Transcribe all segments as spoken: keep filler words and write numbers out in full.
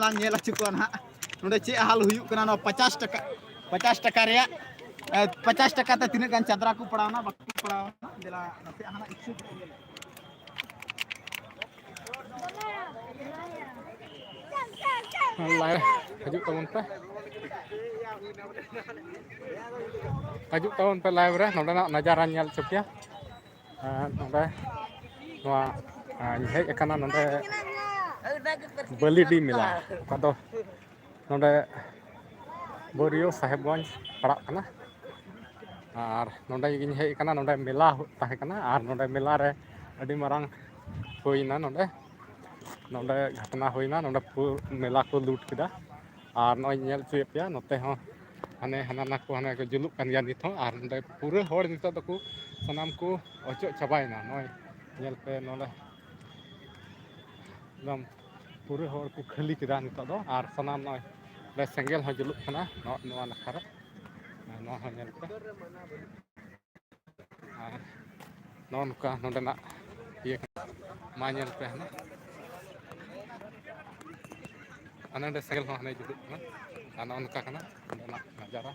ᱞᱟᱝ ᱧᱮᱞ ᱦᱚᱪᱚ ᱠᱚᱣᱟ ᱱᱟᱦᱟᱜ᱾ ᱱᱚᱰᱮ ᱪᱮᱫ ᱦᱟᱞ ᱦᱩᱭᱩᱜ ᱠᱟᱱᱟ ᱱᱚᱣᱟ ᱯᱚᱪᱟᱥ ᱴᱟᱠᱟ, ᱯᱚᱪᱟᱥ ᱴᱟᱠᱟ ᱨᱮᱭᱟᱜ, ᱮ, ᱯᱚᱪᱟᱥ ᱴᱟᱠᱟ ᱛᱮ ᱛᱤᱱᱟᱹᱜ ᱜᱟᱱ ᱪᱟᱫᱽᱨᱟ ᱠᱚ ᱯᱟᱲᱟᱣᱱᱟ, ᱵᱟᱠᱚ ᱯᱟᱲᱟᱣᱱᱟ? ᱫᱮᱞᱟ ᱱᱟᱥᱮᱭᱟᱜ ᱦᱟᱱᱟ ᱤᱪᱪᱷᱩ ᱞᱟᱭ ᱦᱤᱡᱩᱜ ᱛᱟᱵᱚᱱ ᱯᱮ, ᱦᱤᱡᱩᱜ ᱛᱟᱵᱚᱱ ᱯᱮ ᱞᱟᱭᱤᱵᱷ ᱨᱮ, ᱱᱚᱰᱮᱱᱟᱜ ᱱᱟᱡᱟᱨᱟᱧ ᱧᱮᱞ ᱦᱚᱪᱚ ᱯᱮᱭᱟ᱾ ᱟᱨ ᱱᱚᱰᱮ ᱱᱚᱣᱟ, ᱟᱨ, ᱦᱮᱡ ᱟᱠᱟᱱᱟ ᱱᱚᱰᱮ ᱵᱟᱹᱞᱤᱰᱤ ᱢᱮᱞᱟ, ᱚᱠᱟ ᱫᱚ ᱱᱚᱰᱮ ᱵᱟᱹᱨᱤᱭᱟᱹ ᱥᱟᱦᱮᱵᱽᱜᱚᱸᱡᱽ ᱯᱟᱲᱟᱜ ᱠᱟᱱᱟ᱾ ᱟᱨ ᱱᱚᱰᱮ ᱜᱤᱧ ᱦᱮᱡ ᱟᱠᱟᱱᱟ, ᱱᱚᱰᱮ ᱢᱮᱞᱟ ᱦᱩ-, ᱛᱟᱦᱮᱸ ᱠᱟᱱᱟ, ᱟᱨ ᱱᱚᱰᱮ ᱢᱮᱞᱟ ᱨᱮ ᱟᱹᱰᱤ ᱢᱟᱨᱟᱝ ᱦᱩᱭᱱᱟ ᱱᱚᱰᱮ, ᱱᱚᱰᱮ ᱜᱷᱚᱴᱚᱱᱟ ᱦᱩᱭᱱᱟ, ᱱᱚᱰᱮ ᱯᱩ-, ᱢᱮᱞᱟ ᱠᱚ ᱞᱩᱴ ᱠᱮᱫᱟ᱾ ᱟᱨ ᱱᱚᱜᱼᱚᱭ ᱧᱮᱞ ᱦᱚᱪᱚᱭᱮᱫ ᱯᱮᱭᱟ, ᱱᱚᱛᱮ ᱦᱚᱸ ᱦᱟᱱᱮ ᱦᱟᱱᱟ ᱱᱟ ᱠᱚ ᱦᱟᱱᱮ ᱠᱚ ᱡᱩᱞᱩᱜ ᱠᱟᱱ ᱜᱮᱭᱟ ᱱᱤᱛ ᱦᱚᱸ᱾ ᱟᱨ ᱱᱚᱰᱮ ᱯᱩᱨᱟᱹ ᱦᱚᱲ ᱱᱤᱛᱚᱜ ᱫᱚᱠᱚ ᱥᱟᱱᱟᱢ ᱠᱚ ᱚᱪᱚᱜ ᱪᱟᱵᱟᱭᱮᱱᱟ᱾ ᱱᱚᱜᱼᱚᱭ ᱧᱮᱞ ᱯᱮ ᱱᱚᱰᱮ ᱮᱠᱫᱚᱢ ᱯᱩᱨᱟᱹ ᱦᱚᱲ ᱠᱚ ᱠᱷᱟᱹᱞᱤ ᱠᱮᱫᱟ ᱱᱤᱛᱚᱜ ᱫᱚ᱾ ᱟᱨ ᱥᱟᱱᱟᱢ ᱱᱚᱜᱼᱚᱭ ᱱᱚᱰᱮ ᱥᱮᱸᱜᱮᱞ ᱦᱚᱸ ᱡᱩᱞᱩᱜ ᱠᱟᱱᱟ ᱱᱚᱜᱼᱚ ᱱᱚᱣᱟ ᱱᱟᱠᱷᱟ ᱨᱮ᱾ ᱱᱚᱣᱟ ᱦᱚᱸ ᱧᱮᱞ ᱯᱮ᱾ ᱟᱨ ᱱᱚᱜᱼᱚ ᱱᱚᱝᱠᱟ ᱱᱚᱰᱮᱱᱟᱜ ᱤᱭᱟᱹ ᱠᱟᱱᱟ᱾ ᱢᱟ ᱧᱮᱞ ᱯᱮ ᱦᱟᱱᱟ, ᱦᱟᱱᱮ ᱱᱚᱰᱮ ᱥᱮᱸᱜᱮᱞ ᱦᱚᱸ ᱦᱟᱱᱮ ᱡᱩᱞᱩᱜ ᱠᱟᱱᱟ᱾ ᱟᱨ ᱱᱚᱜᱼᱚ ᱱᱚᱝᱠᱟ ᱠᱟᱱᱟ ᱱᱚᱰᱮᱱᱟᱜ ᱱᱟᱡᱟᱨᱟ᱾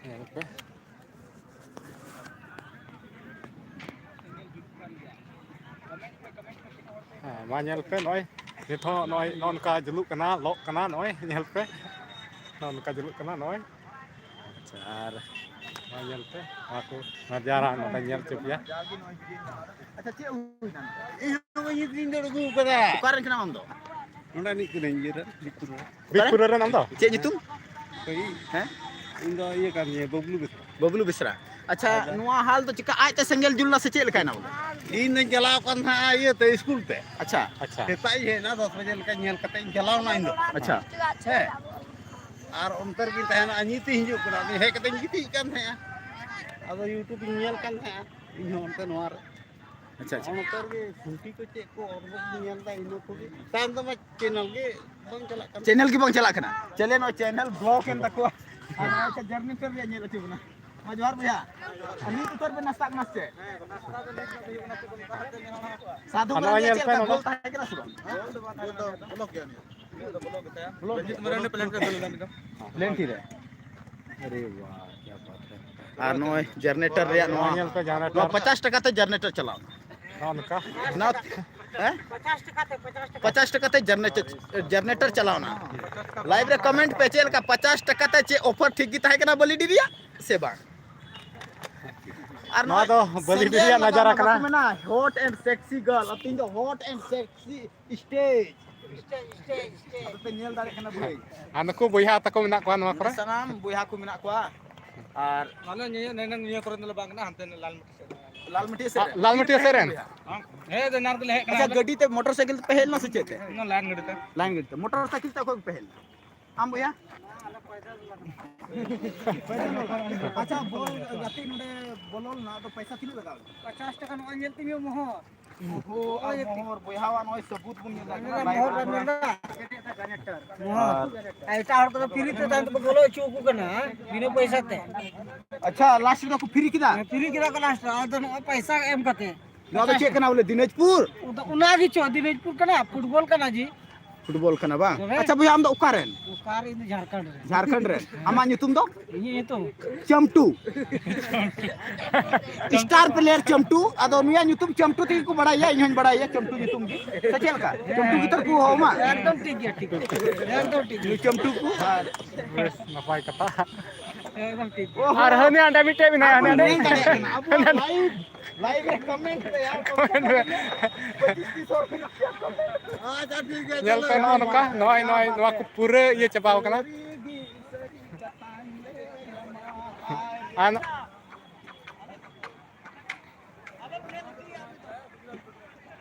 ᱧᱮᱞ ᱯᱮ᱾ ᱦᱮᱸ, ᱢᱟ ᱧᱮᱞ ᱯᱮ, ᱱᱚᱜᱼᱚᱭ ᱱᱤᱛ ᱦᱚᱸ ᱱᱚᱜᱼᱚᱭ ᱱᱚᱜᱼᱚ ᱱᱚᱝᱠᱟ ᱡᱩᱞᱩᱜ ᱠᱟᱱᱟ, ᱞᱚᱜ ᱠᱟᱱᱟ, ᱱᱚᱜᱼᱚᱭ ᱧᱮᱞ ᱯᱮ, ᱱᱚᱜᱼᱚ ᱱᱚᱝᱠᱟ ᱡᱩᱞᱩᱜ ᱠᱟᱱᱟ ᱱᱚᱜᱼᱚᱭ᱾ ᱟᱪᱪᱷᱟ, ᱟᱨ ᱱᱚᱜᱼᱚᱭ ᱧᱮᱞ ᱯᱮ, ᱱᱚᱣᱟ ᱠᱚ ᱱᱟᱡᱟᱨᱟ ᱱᱚᱰᱮ ᱧᱮᱞ ᱦᱚᱪᱚ ᱯᱮᱭᱟ᱾ ᱟᱪᱪᱷᱟ, ᱪᱮᱫ ᱦᱩᱭᱱᱟ? ᱤᱧ ᱦᱚᱸ ᱵᱟᱹᱧ ᱤᱧ ᱫᱚ ᱟᱹᱜᱩ ᱠᱟᱫᱟ᱾ ᱚᱠᱟ ᱨᱮᱱ ᱠᱟᱱᱟᱢ ᱟᱢ ᱫᱚ? ᱱᱚᱰᱮ ᱨᱤᱱᱤᱡ ᱠᱟᱹᱱᱟᱹᱧ, ᱤᱭᱟᱹ ᱨᱮᱱ, ᱵᱤᱠᱯᱩᱨ ᱨᱮᱱ᱾ ᱵᱤᱠᱯᱩᱨ ᱨᱮᱱ ᱟᱢ ᱫᱚ? ᱪᱮᱫ ᱧᱩᱛᱩᱢ? ᱤᱧ, ᱦᱮᱸ? ᱤᱧ ᱫᱚ ᱤᱭᱟᱹ ᱠᱟᱱ ᱜᱤᱭᱟᱹᱧ, ᱵᱟᱹᱵᱞᱩ ᱵᱮᱥᱨᱟ᱾ ᱵᱟᱹᱵᱞᱩ ᱵᱮᱥᱨᱟ᱾ ᱟᱪᱪᱷᱟ, ᱟᱫᱚ ᱱᱚᱣᱟ ᱦᱟᱞ ᱫᱚ ᱪᱮᱠᱟ ᱟᱡ ᱛᱮ ᱥᱮᱸᱜᱮᱞ ᱡᱩᱞ ᱞᱮᱱᱟ ᱥᱮ ᱪᱮᱫ ᱞᱮᱠᱟᱭᱱᱟ ᱵᱚᱞᱮ? ᱤᱧ ᱫᱚᱧ ᱪᱟᱞᱟᱣ ᱠᱟᱱ ᱛᱟᱦᱮᱸᱫ ᱤᱭᱟᱹ ᱛᱮ, ᱥᱠᱩᱞ ᱛᱮ᱾ ᱟᱪᱪᱷᱟ᱾ ᱟᱪᱪᱷᱟ᱾ ᱥᱮᱛᱟᱜ ᱤᱧ ᱦᱮᱡ ᱮᱱᱟ, ᱫᱚᱥ ᱵᱟᱡᱮ ᱞᱮᱠᱟᱧ ᱧᱮᱞ ᱠᱟᱛᱮ ᱤᱧ ᱪᱟᱞᱟᱣ ᱮᱱᱟ ᱤᱧ ᱫᱚ᱾ ᱟᱪᱪᱷᱟ᱾ ᱦᱮᱸ᱾ ᱟᱨ ᱚᱱᱛᱮ ᱨᱮᱜᱤᱧ ᱛᱟᱦᱮᱱᱟ, ᱟᱨ ᱧᱤᱛ ᱤᱧ ᱦᱤᱡᱩᱜ ᱠᱟᱱᱟ᱾ ᱟᱫᱚ ᱦᱮᱡ ᱠᱟᱛᱮᱧ ᱜᱤᱛᱤᱡ ᱠᱟᱱ ᱛᱟᱦᱮᱸᱜᱼᱟ᱾ ᱟᱫᱚ YouTube ᱤᱧ ᱧᱮᱞ ᱠᱟᱱ ᱛᱟᱦᱮᱸᱜᱼᱟ᱾ ᱤᱧ ᱦᱚᱸ ᱚᱱᱛᱮ ᱱᱚᱣᱟ ᱨᱮ᱾ ᱟᱪᱪᱷᱟ, ᱟᱪᱪᱷᱟ᱾ ᱱᱚᱜᱼᱚ ᱱᱚᱝᱠᱟ ᱜᱮ ᱠᱷᱩᱱᱴᱤ ᱠᱚ ᱪᱮᱫ ᱠᱚ ᱚᱨ ᱵᱚ ᱧᱮᱞ ᱮᱫᱟ, ᱤᱱᱟᱹ ᱠᱚᱜᱮ᱾ ᱛᱟᱭᱚᱢ ᱫᱚ ᱢᱟ ᱪᱮᱱᱮᱞ ᱜᱮ ᱵᱟᱝ ᱪᱟᱞᱟᱜ ᱠᱟᱱᱟ᱾ ᱪᱮᱱᱮᱞ ᱜᱮ ᱵᱟᱝ ᱪᱟᱞᱟᱜ ᱠᱟᱱᱟ᱾ ᱪᱮᱞᱮ ᱱᱚᱣᱟ ᱪᱮᱱᱮᱞ ᱵᱞᱚᱠ ᱮᱱ ᱛᱟᱠᱚᱣᱟ᱾ ᱟᱨ ᱱᱚᱣᱟ ᱡᱟᱨᱱᱤ ᱴᱨᱮᱱ ᱨᱮᱭᱟᱜ ᱧᱮᱞ ᱦᱚᱪᱚ ᱵᱚᱱᱟ᱾ ᱢᱟ ᱡᱚᱦᱟᱨ ᱵᱚᱭᱦᱟ᱾ ᱟᱨ ᱱᱤᱛ ᱩᱛᱟᱹᱨ ᱵᱮᱱ ᱱᱟᱥᱛᱟᱜ ᱠᱟᱱᱟ ᱥᱮ ᱪᱮᱫ? ᱥᱟᱫᱷᱩ ᱟᱫᱚ ᱜᱟᱲ ᱧᱮᱞ ᱧᱮᱞ ᱯᱮ ᱪᱮᱫ ᱞᱮᱠᱟ ᱱᱚᱰᱮ᱾ ᱜᱳᱞ ᱛᱟᱦᱮᱸ ᱠᱟᱱᱟ ᱥᱮ ᱵᱟᱝ? ᱯᱞᱮᱱᱴᱤ ᱨᱮ᱾ ᱟᱨᱮ ᱵᱟᱦ, ᱠᱭᱟ ᱵᱟᱛ ᱦᱟᱭ᱾ ᱟᱨ ᱱᱚᱜᱼᱚᱭ ᱡᱮᱱᱟᱨᱮᱴᱚᱨ ᱨᱮᱭᱟᱜ ᱱᱚᱣᱟ, ᱧᱮᱞ ᱯᱮ, ᱡᱮᱱᱟᱨᱮᱴᱚᱨ᱾ ᱱᱚᱣᱟ ᱯᱚᱪᱟᱥ ᱴᱟᱠᱟ ᱛᱮ ᱡᱮᱱᱟᱨᱮᱴᱚᱨ ᱪᱟᱞᱟᱣ ᱮᱱᱟ᱾ ᱱᱚᱜᱼᱚ ᱱᱚᱝᱠᱟ᱾ ᱱᱚᱣᱟ, ᱦᱮᱸ? ᱯᱚᱪᱟᱥ ᱴᱟᱠᱟ ᱛᱮ ᱡᱮᱱᱟᱨᱮᱴᱚᱨ, ᱡᱮᱱᱟᱨᱮᱴᱚᱨ ᱪᱟᱞᱟᱣ ᱮᱱᱟ᱾ ᱞᱟᱭᱤᱵᱷ ᱨᱮ ᱠᱚᱢᱮᱱᱴ ᱯᱮ, ᱪᱮᱫ ᱞᱮᱠᱟ ᱯᱚᱪᱟᱥ ᱴᱟᱠᱟ ᱛᱮ ᱪᱮᱫ ᱚᱯᱷᱟᱨ ᱴᱷᱤᱠ ᱜᱮ ᱛᱟᱦᱮᱸ ᱠᱟᱱᱟ ᱵᱟᱹᱞᱤᱰᱤ ᱨᱮᱭᱟᱜ ᱥᱮ ᱵᱟᱝ? ᱟᱨ ᱱᱚᱣᱟ ᱫᱚ ᱵᱟᱹᱞᱤᱰᱤ ᱨᱮᱭᱟᱜ ᱱᱟᱡᱟᱨᱟ ᱠᱟᱱᱟ᱾ ᱵᱟᱠᱚ ᱢᱮᱱᱟ, hot and sexy girl, ᱟᱨ ᱛᱮᱦᱮᱧ ᱫᱚ hot and sexy stage᱾ Stage, stage, stage. ᱟᱯᱮ ᱯᱮ ᱧᱮᱞ ᱫᱟᱲᱮᱭᱟᱜ ᱠᱟᱱᱟ ᱵᱷᱟᱹᱭ᱾ ᱟᱨ ᱱᱩᱠᱩ ᱵᱚᱭᱦᱟ ᱛᱟᱠᱚ ᱢᱮᱱᱟᱜ ᱠᱚᱣᱟ ᱱᱚᱣᱟ ᱠᱚᱨᱮ᱾ ᱥᱟᱱᱟᱢ ᱵᱚᱭᱦᱟ ᱠᱚ ᱢᱮᱱᱟᱜ ᱠᱚᱣᱟ᱾ ᱟᱨ ᱟᱞᱮ ᱱᱤᱭᱟᱹ, ᱱᱤᱭᱟᱹ, ᱱᱤᱭᱟᱹ ᱠᱚᱨᱮ ᱫᱚᱞᱮ ᱵᱟᱝ ᱠᱟᱱᱟ, ᱦᱟᱱᱛᱮ ᱞᱟᱞᱢᱟᱴᱤ ᱥᱮᱫ ᱨᱮ᱾ ᱞᱟᱞᱢᱟᱴᱤ ᱥᱮᱫ ᱨᱮᱱ? ᱦᱮᱸ, ᱫᱚ ᱮᱱᱟᱱ ᱨᱮᱜᱮᱞᱮ ᱦᱮᱡ ᱠᱟᱱᱟ᱾ ᱟᱪᱪᱷᱟ, ᱜᱟᱹᱰᱤ ᱛᱮ, ᱢᱚᱴᱚᱨ ᱥᱟᱭᱠᱮᱞ ᱛᱮ ᱯᱮ ᱦᱮᱡ ᱞᱮᱱᱟ ᱥᱮ ᱪᱮᱫ ᱛᱮ? ᱚᱱᱟ ᱞᱟᱭᱤᱱ ᱜᱟᱹᱰᱤ ᱛᱮ᱾ ᱞᱟᱭᱤᱱ ᱜᱟᱹᱰᱤ ᱛᱮ᱾ ᱢᱚᱴᱚᱨ ᱥᱟᱭᱠᱮᱞ ᱛᱮ ᱚᱠᱚᱭ ᱠᱚᱯᱮ ᱦᱮᱡ ᱞᱮᱱᱟ? ᱟᱢ ᱵᱚᱭᱦᱟ? ᱟᱪᱪᱷᱟ, ᱵᱚᱞ ᱜᱟᱛᱮ ᱱᱚᱰᱮ ᱵᱚᱞᱚ ᱞᱮᱱᱟ, ᱟᱫᱚ ᱯᱚᱭᱥᱟ ᱛᱤᱱᱟᱹᱜ ᱞᱟᱜᱟᱣ ᱞᱮᱱᱟ? ᱯᱚᱪᱟᱥ ᱴᱟᱠᱟ ᱱᱚᱜᱼᱚᱭ ᱧᱮᱞ ᱛᱤᱧ ᱢᱮ ᱢᱚᱦᱚᱨ᱾ ᱳᱦᱳ, ᱟᱨ ᱢᱚᱦᱚᱨ ᱵᱚᱭᱦᱟᱣᱟᱜ ᱱᱚᱜᱼᱚᱭ ᱥᱟᱹᱵᱩᱛ ᱵᱚᱱ ᱧᱮᱞ ᱫᱟ, ᱢᱚᱦᱚᱨ ᱵᱚᱱ ᱧᱮᱞ ᱫᱟ᱾ ᱢᱚᱦᱚᱨ᱾ ᱟᱨ ᱮᱴᱟᱜ ᱦᱚᱲ ᱠᱚᱫᱚ ᱯᱷᱨᱤ ᱛᱮ ᱛᱟᱭᱚᱢ ᱛᱮᱠᱚ ᱵᱚᱞᱚ ᱦᱚᱪᱚ ᱟᱠᱚ ᱠᱟᱱᱟ, ᱵᱤᱱᱟᱹ ᱯᱚᱭᱥᱟ ᱛᱮ᱾ ᱟᱪᱪᱷᱟ, ᱞᱟᱥᱴ ᱨᱮᱫᱚ ᱠᱚ ᱯᱷᱨᱤ ᱠᱮᱫᱟ? ᱦᱮᱸ, ᱯᱷᱨᱤ ᱠᱮᱫᱟ ᱠᱚ ᱞᱟᱥᱴ ᱨᱮ, ᱟᱫᱚ ᱱᱚᱜᱼᱚᱭ ᱯᱚᱭᱥᱟ ᱮᱢ ᱠᱟᱛᱮ᱾ ᱱᱚᱣᱟ ᱫᱚ ᱪᱮᱫ ᱠᱟᱱᱟ ᱵᱚᱞᱮ, ᱫᱤᱱᱟᱡᱽᱯᱩᱨ? ᱚᱱᱟ ᱜᱮᱪᱚ, ᱫᱤᱱᱟᱡᱽᱯᱩᱨ ᱠᱟᱱᱟ, ᱯᱷᱩᱴᱵᱚᱞ ᱠᱟᱱᱟ ᱡᱤ᱾ ᱯᱷᱩᱴᱵᱚᱞ ᱠᱟᱱᱟ ᱵᱟᱝ? ᱛᱚᱵᱮ? ᱟᱪᱪᱷᱟ ᱵᱚᱭᱦᱟ, ᱟᱢ ᱫᱚ ᱚᱠᱟ ᱨᱮᱱ? ᱚᱠᱟ ᱨᱮ? ᱤᱧ ᱫᱚ ᱡᱷᱟᱲᱠᱷᱚᱸᱰ ᱨᱮᱱ᱾ ᱡᱷᱟᱲᱠᱷᱚᱸᱰ ᱨᱮᱱ᱾ ᱟᱢᱟᱜ ᱧᱩᱛᱩᱢ ᱫᱚ? ᱤᱧᱟᱹᱜ ᱧᱩᱛᱩᱢ? ᱪᱟᱢᱴᱩ᱾ Star player ᱪᱟᱢᱴᱩ᱾ ᱟᱫᱚ ᱱᱩᱭᱟᱜ ᱧᱩᱛᱩᱢ ᱪᱟᱢᱴᱩ ᱛᱮᱜᱮ ᱠᱚ ᱵᱟᱲᱟᱭᱟ, ᱤᱧ ᱦᱚᱸᱧ ᱵᱟᱲᱟᱭᱟ ᱪᱟᱢᱴᱩ ᱧᱩᱛᱩᱢ ᱜᱮ᱾ ᱥᱮ ᱪᱮᱫ ᱞᱮᱠᱟ? ᱪᱟᱢᱴᱩ ᱜᱮ ᱛᱟᱨ ᱠᱚ ᱦᱚᱦᱚ ᱟᱢᱟ? ᱮᱠᱫᱚᱢ ᱴᱷᱤᱠ ᱜᱮᱭᱟ, ᱴᱷᱤᱠ ᱜᱮᱭᱟ᱾ ᱮᱠᱫᱚᱢ ᱴᱷᱤᱠ ᱜᱮᱭᱟ᱾ ᱱᱩᱭ ᱪᱟᱢᱴᱩ ᱠᱚ ᱟᱨ ᱵᱮᱥ, ᱱᱟᱯᱟᱭ ᱠᱟᱛᱷᱟ᱾ ᱮᱠᱫᱚᱢ ᱴᱷᱤᱠ ᱜᱮᱭᱟ᱾ ᱟᱨ ᱦᱟᱹᱱᱤ ᱦᱟᱸᱰᱮ ᱢᱤᱫᱴᱮᱡ ᱢᱮᱱᱟᱭᱟ, ᱟᱵᱚ ᱦᱟᱹᱱᱤ ᱦᱟᱸᱰᱮ᱾ ᱢᱮᱱ ᱫᱟᱲᱮᱭᱟᱜ ᱠᱟᱱᱟ, ᱟᱵᱚ live, live ᱨᱮ comment ᱨᱮ ᱭᱟᱨ, comment ᱨᱮ ᱯᱚᱸᱪᱤᱥ ᱛᱤᱥ ᱦᱚᱲ ᱢᱮᱱᱟᱜ ᱠᱚᱣᱟ comment ᱨᱮ᱾ ᱟᱪᱪᱷᱟ, ᱴᱷᱤᱠ ᱜᱮᱭᱟ, ᱧᱮᱞ ᱪᱚᱞᱚ, ᱯᱮ ᱱᱚᱜᱼᱚ ᱱᱚᱝᱠᱟ, ᱱᱚᱜᱼᱚᱭ, ᱱᱚᱜᱼᱚᱭ ᱱᱚᱣᱟ ᱠᱚ ᱯᱩᱨᱟᱹ ᱤᱭᱟᱹ ᱪᱟᱵᱟᱣ ᱠᱟᱱᱟ᱾ ᱟᱨ ᱱᱚ-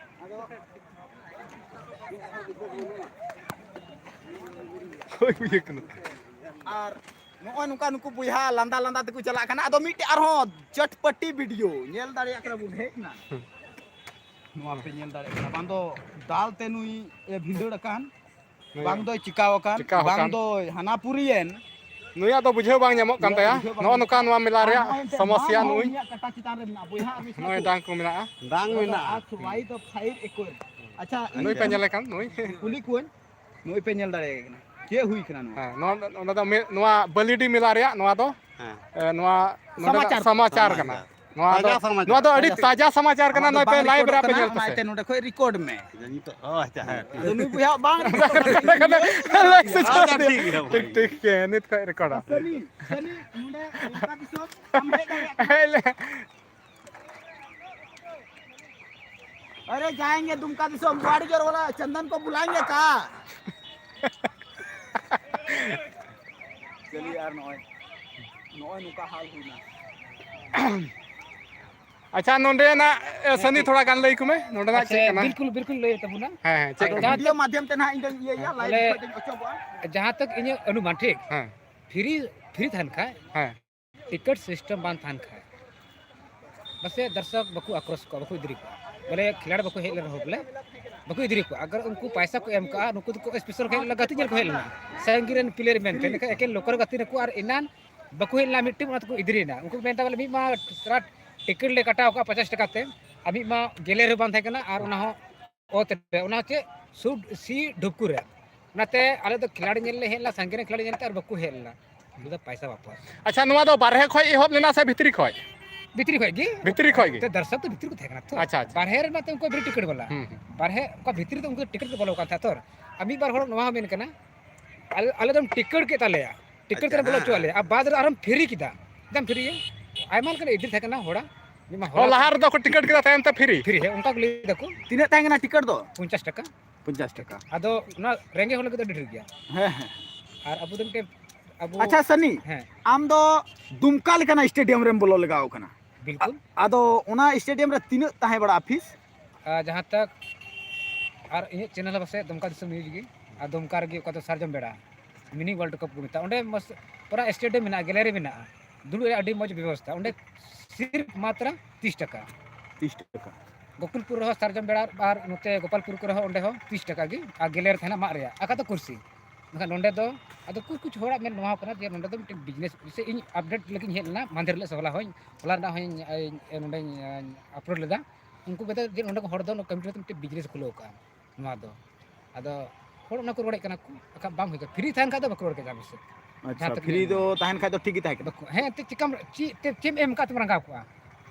ᱦᱳᱭ, ᱦᱩᱭ ᱠᱟᱱᱟ᱾ ᱟᱨ ᱱᱚᱜᱼᱚᱭ ᱱᱚᱝᱠᱟ ᱱᱩᱠᱩ ᱵᱚᱭᱦᱟ ᱞᱟᱸᱫᱟ ᱞᱟᱸᱫᱟ ᱛᱮᱠᱚ ᱪᱟᱞᱟᱜ ᱠᱟᱱᱟ᱾ ᱟᱫᱚ ᱢᱤᱫᱴᱮᱡ ᱟᱨᱦᱚᱸ ᱪᱟᱴᱯᱟᱴᱤ video ᱧᱮᱞ ᱫᱟᱲᱮᱭᱟᱜ ᱠᱟᱱᱟ ᱵᱚᱱ, ᱦᱮᱡ ᱮᱱᱟ᱾ ᱱᱚᱣᱟ ᱯᱮ ᱧᱮᱞ ᱫᱟᱲᱮᱭᱟᱜ ᱠᱟᱱᱟ, ᱵᱟᱝ ᱫᱚ ᱫᱟᱞ ᱛᱮ ᱱᱩᱭ ᱮ ᱵᱷᱤᱸᱫᱟᱹᱲ ᱟᱠᱟᱱ, ᱱᱩᱭ ᱵᱟᱝ ᱫᱚᱭ ᱪᱤᱠᱟᱣ ᱟᱠᱟᱱ, ᱪᱤᱠᱟᱣ ᱵᱟᱝ ᱟᱠᱟᱱ᱾ ᱫᱚᱭ ᱦᱟᱱᱟ ᱯᱩᱨᱤᱭᱮᱱ, ᱱᱩᱭᱟᱜ ᱫᱚ ᱵᱩᱡᱷᱟᱹᱣ ᱵᱟᱝ ᱧᱟᱢᱚᱜ ᱠᱟᱱ ᱛᱟᱭᱟ᱾ ᱱᱚᱜᱼᱚ ᱱᱚᱝᱠᱟ ᱱᱚᱣᱟ ᱢᱮᱞᱟ ᱨᱮᱭᱟᱜ ᱥᱚᱢᱚᱥᱭᱟ᱾ ᱱᱩᱭ ᱱᱚᱜᱼᱚᱭ ᱰᱟᱝ ᱠᱚ ᱢᱮᱱᱟᱜᱼᱟ᱾ ᱟᱪᱪᱷᱟ, ᱱᱩᱭ ᱯᱮ ᱧᱮᱞᱮ ᱠᱟᱱ, ᱱᱩᱭ᱾ ᱠᱩᱞᱤ ᱠᱚᱣᱟᱹᱧ, ᱱᱚᱜᱼᱚᱭ ᱯᱮ ᱧᱮᱞ ᱫᱟᱲᱮᱭᱟᱭ ᱠᱟᱱᱟ᱾ ᱪᱮᱫ ᱦᱩᱭ ᱠᱟᱱᱟ ᱱᱚᱣᱟ? ᱦᱮᱸ, ᱱᱚᱣᱟ, ᱱᱚᱣᱟ ᱫᱚ ᱢᱮ-, ᱱᱚᱣᱟ ᱵᱟᱹᱞᱤᱰᱤ ᱢᱮᱞᱟ ᱨᱮᱭᱟᱜ ᱱᱚᱣᱟ ᱫᱚ, ᱦᱮᱸ᱾ ᱮ, ᱱᱚᱣᱟ ᱱᱚᱰᱮᱱᱟᱜ ᱥᱚᱢᱟᱪᱟᱨ᱾ ᱥᱚᱢᱟᱪᱟᱨ ᱠᱟᱱᱟ᱾ ᱥᱚᱢᱟᱪᱟᱨ᱾ ᱱᱚᱣᱟ ᱫᱚ, ᱛᱟᱡᱟ ᱥᱚᱢᱟᱪᱟᱨ᱾ ᱱᱚᱣᱟ ᱫᱚ ᱟᱹᱰᱤ ᱛᱟᱡᱟ ᱥᱚᱢᱟᱪᱟᱨ ᱠᱟᱱᱟ, ᱱᱚᱣᱟ ᱫᱚ ᱱᱚᱜᱼᱚᱭ ᱯᱮ ᱵᱟᱝ live ᱨᱮ ᱨᱮᱠᱚᱨᱰᱚᱜ ᱟᱯᱮ ᱠᱟᱱᱟ, ᱧᱮᱞ ᱯᱮᱥᱮ᱾ ᱚᱱᱟᱛᱮ ᱱᱚᱰᱮ ᱠᱷᱚᱡ ᱨᱮᱠᱚᱨᱰ ᱢᱮ᱾ ᱟᱪᱪᱷᱟ, ᱦᱮᱸ᱾ ᱟᱫᱚ ᱱᱩᱭ ᱵᱚᱭᱦᱟ ᱵᱟᱝ ᱨᱮᱠᱚᱨᱰ ᱠᱟᱱᱟ᱾ ᱟᱪᱪᱷᱟ, ᱴᱷᱤᱠ ᱜᱮᱭᱟ᱾ ᱴᱷᱤᱠ, ᱴᱷᱤᱠ ᱜᱮᱭᱟ, ᱱᱤᱛ ᱠᱷᱚᱡ ᱨᱮᱠᱚᱨᱰᱟ᱾ ᱥᱟᱹᱱᱤ, ᱥᱟᱹᱱᱤ, ᱱᱚᱰᱮ ᱫᱩᱢᱠᱟ ᱫᱤᱥᱚᱢ, ᱟᱢ ᱦᱮᱡ ᱫᱟᱲᱮᱭᱟᱜ ᱠᱟᱱᱟ᱾ ᱦᱮᱡ ᱞᱮ- अरे जाएंगे दुमका दिसोम, बॉडीगार्ड वाला चंदन को बुलाएंगे क्या? चलिए यार, नॉय, नॉय नुका हाल हुई ना। ᱟᱪᱪᱷᱟ, ᱱᱚᱰᱮᱱᱟᱜ, ᱮ, ᱥᱟᱹᱱᱤ, ᱛᱷᱚᱲᱟ ᱜᱟᱱ ᱞᱟᱹᱭ ᱠᱚᱢᱮ, ᱱᱚᱰᱮᱱᱟᱜ ᱪᱮᱫ ᱟᱪᱪᱷᱟ, ᱠᱟᱱᱟ? ᱵᱤᱞᱠᱩᱞ, ᱵᱤᱞᱠᱩᱞ ᱞᱟᱹᱭ ᱛᱟᱵᱚᱱᱟ᱾ ᱦᱮᱸ, ᱦᱮᱸ, ᱪᱮᱫ ᱟᱫᱚ ᱠᱟᱱᱟ? ᱡᱟᱦᱟᱸ ᱵᱷᱤᱰᱤᱭᱳ ᱛᱚᱠ ᱢᱟᱫᱽᱫᱷᱚᱢ ᱛᱮ ᱱᱟᱦᱟᱜ ᱤᱧ ᱫᱚᱧ ᱤᱭᱟᱹᱭᱟ, ᱦᱮᱸ, ᱞᱟᱭᱤᱵᱷ ᱵᱚᱞᱮ ᱠᱷᱚᱡ ᱫᱚᱧ ᱚᱪᱚᱜᱚᱜᱼᱟ᱾ ᱡᱟᱦᱟᱸ ᱛᱚᱠ ᱤᱧᱟᱹᱜ ᱚᱱᱩᱢᱟᱱ, ᱴᱷᱤᱠ? ᱦᱮᱸ᱾ ᱯᱷᱨᱤ, ᱯᱷᱨᱤ ᱛᱟᱦᱮᱱ ᱠᱷᱟᱡ, ᱦᱮᱸ᱾ ᱴᱤᱠᱤᱴ ᱥᱤᱥᱴᱮᱢ ᱵᱟᱝ ᱛᱟᱦᱮᱱ ᱠᱷᱟᱡ, ᱯᱟᱥᱮᱡ ᱫᱚᱨᱥᱚᱠ ᱵᱟᱠᱚ ᱟᱠᱨᱚᱥ ᱠᱚᱣᱟ, ᱵᱟᱠᱚ ᱤᱫᱤ ᱠᱚᱣᱟ᱾ ᱵᱚᱞᱮ, ᱠᱷᱤᱞᱟᱲ ᱵᱟᱠᱚ ᱦᱮᱡ ᱞᱮᱱ ᱨᱮᱦᱚᱸ, ᱵᱚᱞᱮ, ᱵᱟᱠᱚ ᱤᱫᱤ ᱠᱚᱣᱟ᱾ ᱟᱜᱟᱨ ᱩᱱᱠᱩ ᱯᱟᱭᱥᱟ ᱠᱚ ᱮᱢ ᱠᱟᱜᱼᱟ, ᱱᱩᱠᱩ ᱫᱚᱠᱚ special ᱠᱷᱮᱞ ᱞᱟᱹᱜᱤᱫ ᱜᱟᱛᱮ ᱧᱮᱞ ᱠᱚ ᱦᱮᱡ ᱞᱮᱱᱟ᱾ ᱥᱟᱸᱜᱤᱧ ᱨᱮᱱ player ᱢᱮᱱᱛᱮ, ᱮᱱᱠᱷᱟᱱ ᱮᱠᱮᱱ local ᱜᱟᱛᱮ ᱱᱩᱠᱩ ᱟᱨ ᱮᱱᱟᱱ ᱵᱟᱠᱚ ᱦᱮᱡ ᱞᱮᱱᱟ, ᱢᱤᱫᱴᱮᱱ ᱚᱱᱟ ᱛᱮᱠᱚ ᱤᱫᱤ ᱞᱮᱱᱟ᱾ ᱩᱱᱠᱩ ᱠᱚ ᱢᱮᱱᱫᱟ, ᱵᱚᱞᱮ, ᱢᱤᱫ ᱢᱟ ᱥᱟᱨᱟ ᱴᱤᱠᱤᱴ ᱞᱮ ᱠᱟᱴᱟᱣ ᱠᱟᱜᱼᱟ ᱯᱚᱧᱪᱟᱥ ᱴᱟᱠᱟ ᱛᱮ, ᱟᱨ ᱢᱤᱫ ᱢᱟ ᱜᱮᱞᱮᱨ ᱦᱚᱸ ᱵᱟᱝ ᱛᱟᱦᱮᱸ ᱠᱟᱱᱟ, ᱟᱨ ᱚᱱᱟ ᱦᱚᱸ ᱚᱛ ᱨᱮ, ᱚᱱᱟ ᱪᱮᱫ ᱥᱩᱰ ᱥᱤ ᱰᱷᱩᱯᱠᱩ ᱨᱮ᱾ ᱚᱱᱟᱛᱮ ᱟᱞᱮ ᱫᱚ ᱠᱷᱤᱞᱟᱲᱤ ᱧᱮᱞ ᱞᱮ ᱦᱮᱡ ᱞᱮᱱᱟ, ᱥᱟᱸᱜᱮ ᱨᱮᱱ ᱠᱷᱤᱞᱟᱲᱤ ᱧᱮᱞ ᱛᱮ, ᱟᱨ ᱵᱟᱠᱚ ᱦᱮᱡ ᱞᱮᱱᱟ᱾ ᱩᱱᱠᱩ ᱫᱚ ᱯᱟᱭᱥᱟ ᱵᱟᱯᱚᱥ᱾ ᱟᱪᱪᱷᱟ, ᱱᱚᱣᱟ ᱫᱚ ᱵᱟᱨᱦᱮ ᱠᱷᱚᱡ ᱮᱦᱚᱵ ᱞᱮᱱᱟ ᱥᱮ ᱵᱷᱤᱛᱨᱤ ᱠᱷᱚᱡ? ᱵᱷᱤᱛᱨᱤ ᱠᱷᱚᱡ ᱜᱮ᱾ ᱵᱷᱤᱛᱨᱤ ᱠᱷᱚᱡ ᱜᱮ? ᱛᱚ ᱫᱚᱨᱥᱚᱠ ᱫᱚ ᱵᱷᱤᱛᱨᱤ ᱠᱚ ᱛᱟᱦᱮᱸ ᱠᱟᱱᱟ ᱛᱚ᱾ ᱟᱪᱪᱷᱟ, ᱟᱪᱪᱷᱟ᱾ ᱵᱟᱨᱦᱮ ᱨᱮᱢᱟ ᱛᱚ ᱩᱱᱠᱩ ᱵᱷᱤᱛᱨᱤ ᱴᱤᱠᱤᱴ ᱵᱟᱞᱟ᱾ ᱦᱩᱸ, ᱦᱩᱸ᱾ ᱵᱟᱨᱦᱮ ᱚᱠᱟ ᱵᱷᱤᱛᱨᱤ ᱫᱚ ᱩᱱᱠᱩ ᱴᱤᱠᱤᱴ ᱠᱚ ᱵᱚᱞᱚ ᱠᱟᱱ ᱛᱟᱦᱮᱸᱫ ᱛᱚ᱾ ᱟᱨ ᱢᱤᱫ ᱵᱟᱨ ᱦᱚᱲ ᱱᱚᱣᱟ ᱦᱚᱸ ᱢᱮᱱ ᱠᱟᱱᱟ, ᱟᱞᱮ, ᱟᱞᱮ ᱫᱚᱢ ᱴᱤᱠᱤᱴ ᱠᱮᱫ ᱛᱟᱞᱮᱭᱟ, ᱴᱤᱠᱤᱴ ᱟᱪᱪᱷᱟ, ᱛᱮᱞᱮ ᱵᱚᱞᱚ ᱦᱮᱸ, ᱦᱚᱪᱚ ᱟᱞᱮᱭᱟ, ᱟᱨ ᱵᱟᱫᱽ ᱨᱮ ᱟᱨᱦᱚᱸ ᱯᱷᱤᱨᱤ ᱠᱮᱫᱟ᱾ ᱮᱠᱫᱚᱢ ᱯᱷᱤᱨᱤ᱾ ᱟᱭᱢᱟ ᱞᱮᱠᱟᱱ ᱤᱫᱤ ᱛᱟᱦᱮᱸ ᱠᱟᱱᱟ ᱦᱚᱲᱟᱜ᱾ ᱢᱤᱫ ᱢᱟ ᱚ, ᱦᱚᱲᱟᱜ ᱞᱟᱦᱟ ᱨᱮᱫᱚ ᱠᱚ ᱴᱤᱠᱤᱴ ᱠᱮᱫᱟ, ᱛᱟᱭᱚᱢ ᱛᱮ ᱯᱷᱤᱨᱤ? ᱯᱷᱤᱨᱤ, ᱦᱮᱸ, ᱚᱱᱠᱟ ᱠᱚ ᱞᱟᱹᱭ ᱫᱟᱠᱚ᱾ ᱛᱤᱱᱟᱹᱜ ᱛᱟᱦᱮᱸ ᱠᱟᱱᱟ ᱴᱤᱠᱤᱴ ᱫᱚ? ᱯᱚᱧᱪᱟᱥ ᱴᱟᱠᱟ᱾ ᱯᱚᱧᱪᱟᱥ ᱴᱟᱠᱟ᱾ ᱟᱫᱚ ᱚᱱᱟ ᱨᱮᱸᱜᱮᱡ ᱦᱚᱲ ᱞᱟᱹᱜᱤᱫ ᱫᱚ ᱟᱹᱰᱤ ᱰᱷᱮᱨ ᱜᱮᱭᱟ᱾ ᱦᱮᱸ, ᱦᱮᱸ᱾ ᱟᱨ ᱟᱵᱚ ᱫᱚ ᱢᱤᱫᱴᱮᱱ, ᱟᱵᱚ ᱟᱪᱪᱷᱟ, ᱥᱟᱹᱱᱤ, ᱦᱮᱸ᱾ ᱟᱢ ᱫᱚ ᱫᱩᱢᱠᱟ ᱞᱮᱠᱟᱱᱟᱜ stadium ᱨᱮᱢ ᱵᱚᱞᱚ ᱞᱮᱜᱟᱣ ᱠᱟᱱᱟ᱾ ᱵᱤᱞᱠᱩᱞ᱾ ᱟ-, ᱟᱫᱚ ᱚᱱᱟ stadium ᱨᱮ ᱛᱤᱱᱟᱹᱜ ᱛᱟᱦᱮᱸ ᱵᱟᱲᱟᱜᱼᱟ fees? ᱟᱨ ᱡᱟᱦᱟᱸ ᱛᱟᱠ ᱟᱨ ᱤᱧᱟᱹᱜ channel ᱦᱚᱸ ᱯᱟᱥᱮᱡ ᱫᱩᱢᱠᱟ ᱫᱤᱥᱚᱢ news ᱜᱮ, ᱟᱨ ᱫᱩᱢᱠᱟ ᱨᱮᱜᱮ ᱚᱠᱟ ᱫᱚ ᱥᱟᱨᱡᱚᱢ ᱵᱮᱲᱟ, mini World Cup ᱠᱚ ᱢᱮᱛᱟᱜᱼᱟ, ᱚᱸᱰᱮ ᱢᱚᱥ-, ᱯᱩᱨᱟ stadium ᱢᱮᱱᱟᱜᱼᱟ, gallery ᱢᱮᱱᱟᱜᱼᱟ, ᱫᱩᱲᱩᱵ ᱨᱮᱭᱟᱜ ᱟᱹᱰᱤ ᱢᱚᱡᱽ ᱵᱮᱵᱚᱥᱛᱷᱟ᱾ ᱚᱸᱰᱮ ᱥᱤᱨᱯ ᱢᱟᱛᱨᱟ ᱛᱤᱥ ᱴᱟᱠᱟ᱾ ᱛᱤᱥ ᱴᱟᱠᱟ᱾ ᱜᱳᱠᱩᱞᱯᱩᱨ ᱨᱮᱦᱚᱸ ᱥᱟᱨᱡᱚᱢ ᱵᱮᱲᱟ, ᱟᱨ ᱱᱚᱛᱮ ᱜᱳᱯᱟᱞᱯᱩᱨ ᱠᱚᱨᱮ ᱦᱚᱸ, ᱚᱸᱰᱮ ᱦᱚᱸ ᱛᱤᱥ ᱴᱟᱠᱟ ᱜᱮ, ᱟᱨ gallery ᱛᱟᱦᱮᱱᱟ ᱢᱟᱫ ᱨᱮᱭᱟᱜ, ᱟᱠᱟ ᱫᱚ ᱠᱩᱨᱥᱤ᱾ ᱢᱮᱱᱠᱷᱟᱱ ᱱᱚᱸᱰᱮ ᱫᱚ ᱟᱫᱚ ᱠᱩᱪ ᱠᱩᱪ ᱦᱚᱲᱟᱜ ᱢᱮᱱ ᱱᱚᱣᱟ ᱠᱟᱱᱟ ᱡᱮ ᱱᱚᱸᱰᱮ ᱫᱚ ᱢᱤᱫᱴᱮᱱ ᱵᱤᱡᱽᱱᱮᱥ, ᱡᱮᱭᱥᱮ ᱤᱧ ᱟᱯᱰᱮᱴ ᱞᱟᱹᱜᱤᱫ ᱤᱧ ᱦᱮᱡ ᱞᱮᱱᱟ ᱢᱟᱦᱫᱮᱨ ᱦᱤᱞᱳᱜ ᱥᱮ ᱦᱚᱞᱟ ᱦᱚᱸᱧ, ᱦᱚᱞᱟ ᱨᱮᱱᱟᱜ ᱦᱚᱸᱧ, ᱤᱧ ᱱᱚᱸᱰᱮᱧ ᱟᱯᱞᱳᱰ ᱞᱮᱫᱟ᱾ ᱩᱱᱠᱩ ᱠᱚᱫᱚ ᱡᱮ ᱱᱚᱸᱰᱮ ᱠᱚ ᱦᱚᱲ ᱫᱚ ᱱᱚᱣᱟ ᱠᱚᱢᱤᱴᱤ ᱨᱮ ᱢᱤᱫᱴᱮᱱ ᱵᱤᱡᱽᱱᱮᱥ ᱠᱷᱩᱞᱟᱹᱣ ᱠᱟᱜᱼᱟ ᱱᱚᱣᱟ ᱫᱚ᱾ ᱟᱫᱚ ᱦᱚᱲ ᱚᱱᱟ ᱠᱚ ᱨᱚᱲᱮᱫ ᱠᱟᱱᱟ ᱠᱚ, ᱵᱟᱠᱷᱟᱡ ᱵᱟᱝ ᱦᱩᱭ ᱠᱚᱜᱼᱟ, ᱯᱷᱨᱤ ᱛᱟᱦᱮᱱ ᱠᱷᱟᱡ ᱫᱚ ᱵᱟᱠᱚ ᱨᱚᱲ ᱠᱮᱫᱟ ᱵᱮᱥᱤ᱾ ᱟᱪᱪᱷᱟ, ᱡᱟᱦᱟᱸ ᱛᱤᱱᱟᱹᱜ ᱯᱷᱨᱤ ᱢᱮᱱ ᱫᱚ ᱢᱮᱱᱟᱜᱼᱟ᱾ ᱛᱟᱦᱮᱱ ᱠᱷᱟᱡ ᱫᱚ ᱴᱷᱤᱠ ᱜᱮ ᱛᱟᱦᱮᱸ ᱠᱟᱱᱟ᱾ ᱵᱟᱠᱚ, ᱦᱮᱸ, ᱮᱱᱛᱮᱫ ᱪᱤᱠᱟᱢ, ᱪᱮᱫ ᱛᱮ, ᱪᱮᱫ ᱮᱢ ᱮᱢ ᱠᱟᱜ ᱛᱮᱢ ᱨᱟᱸᱜᱟᱣ ᱠᱚᱜᱼᱟ?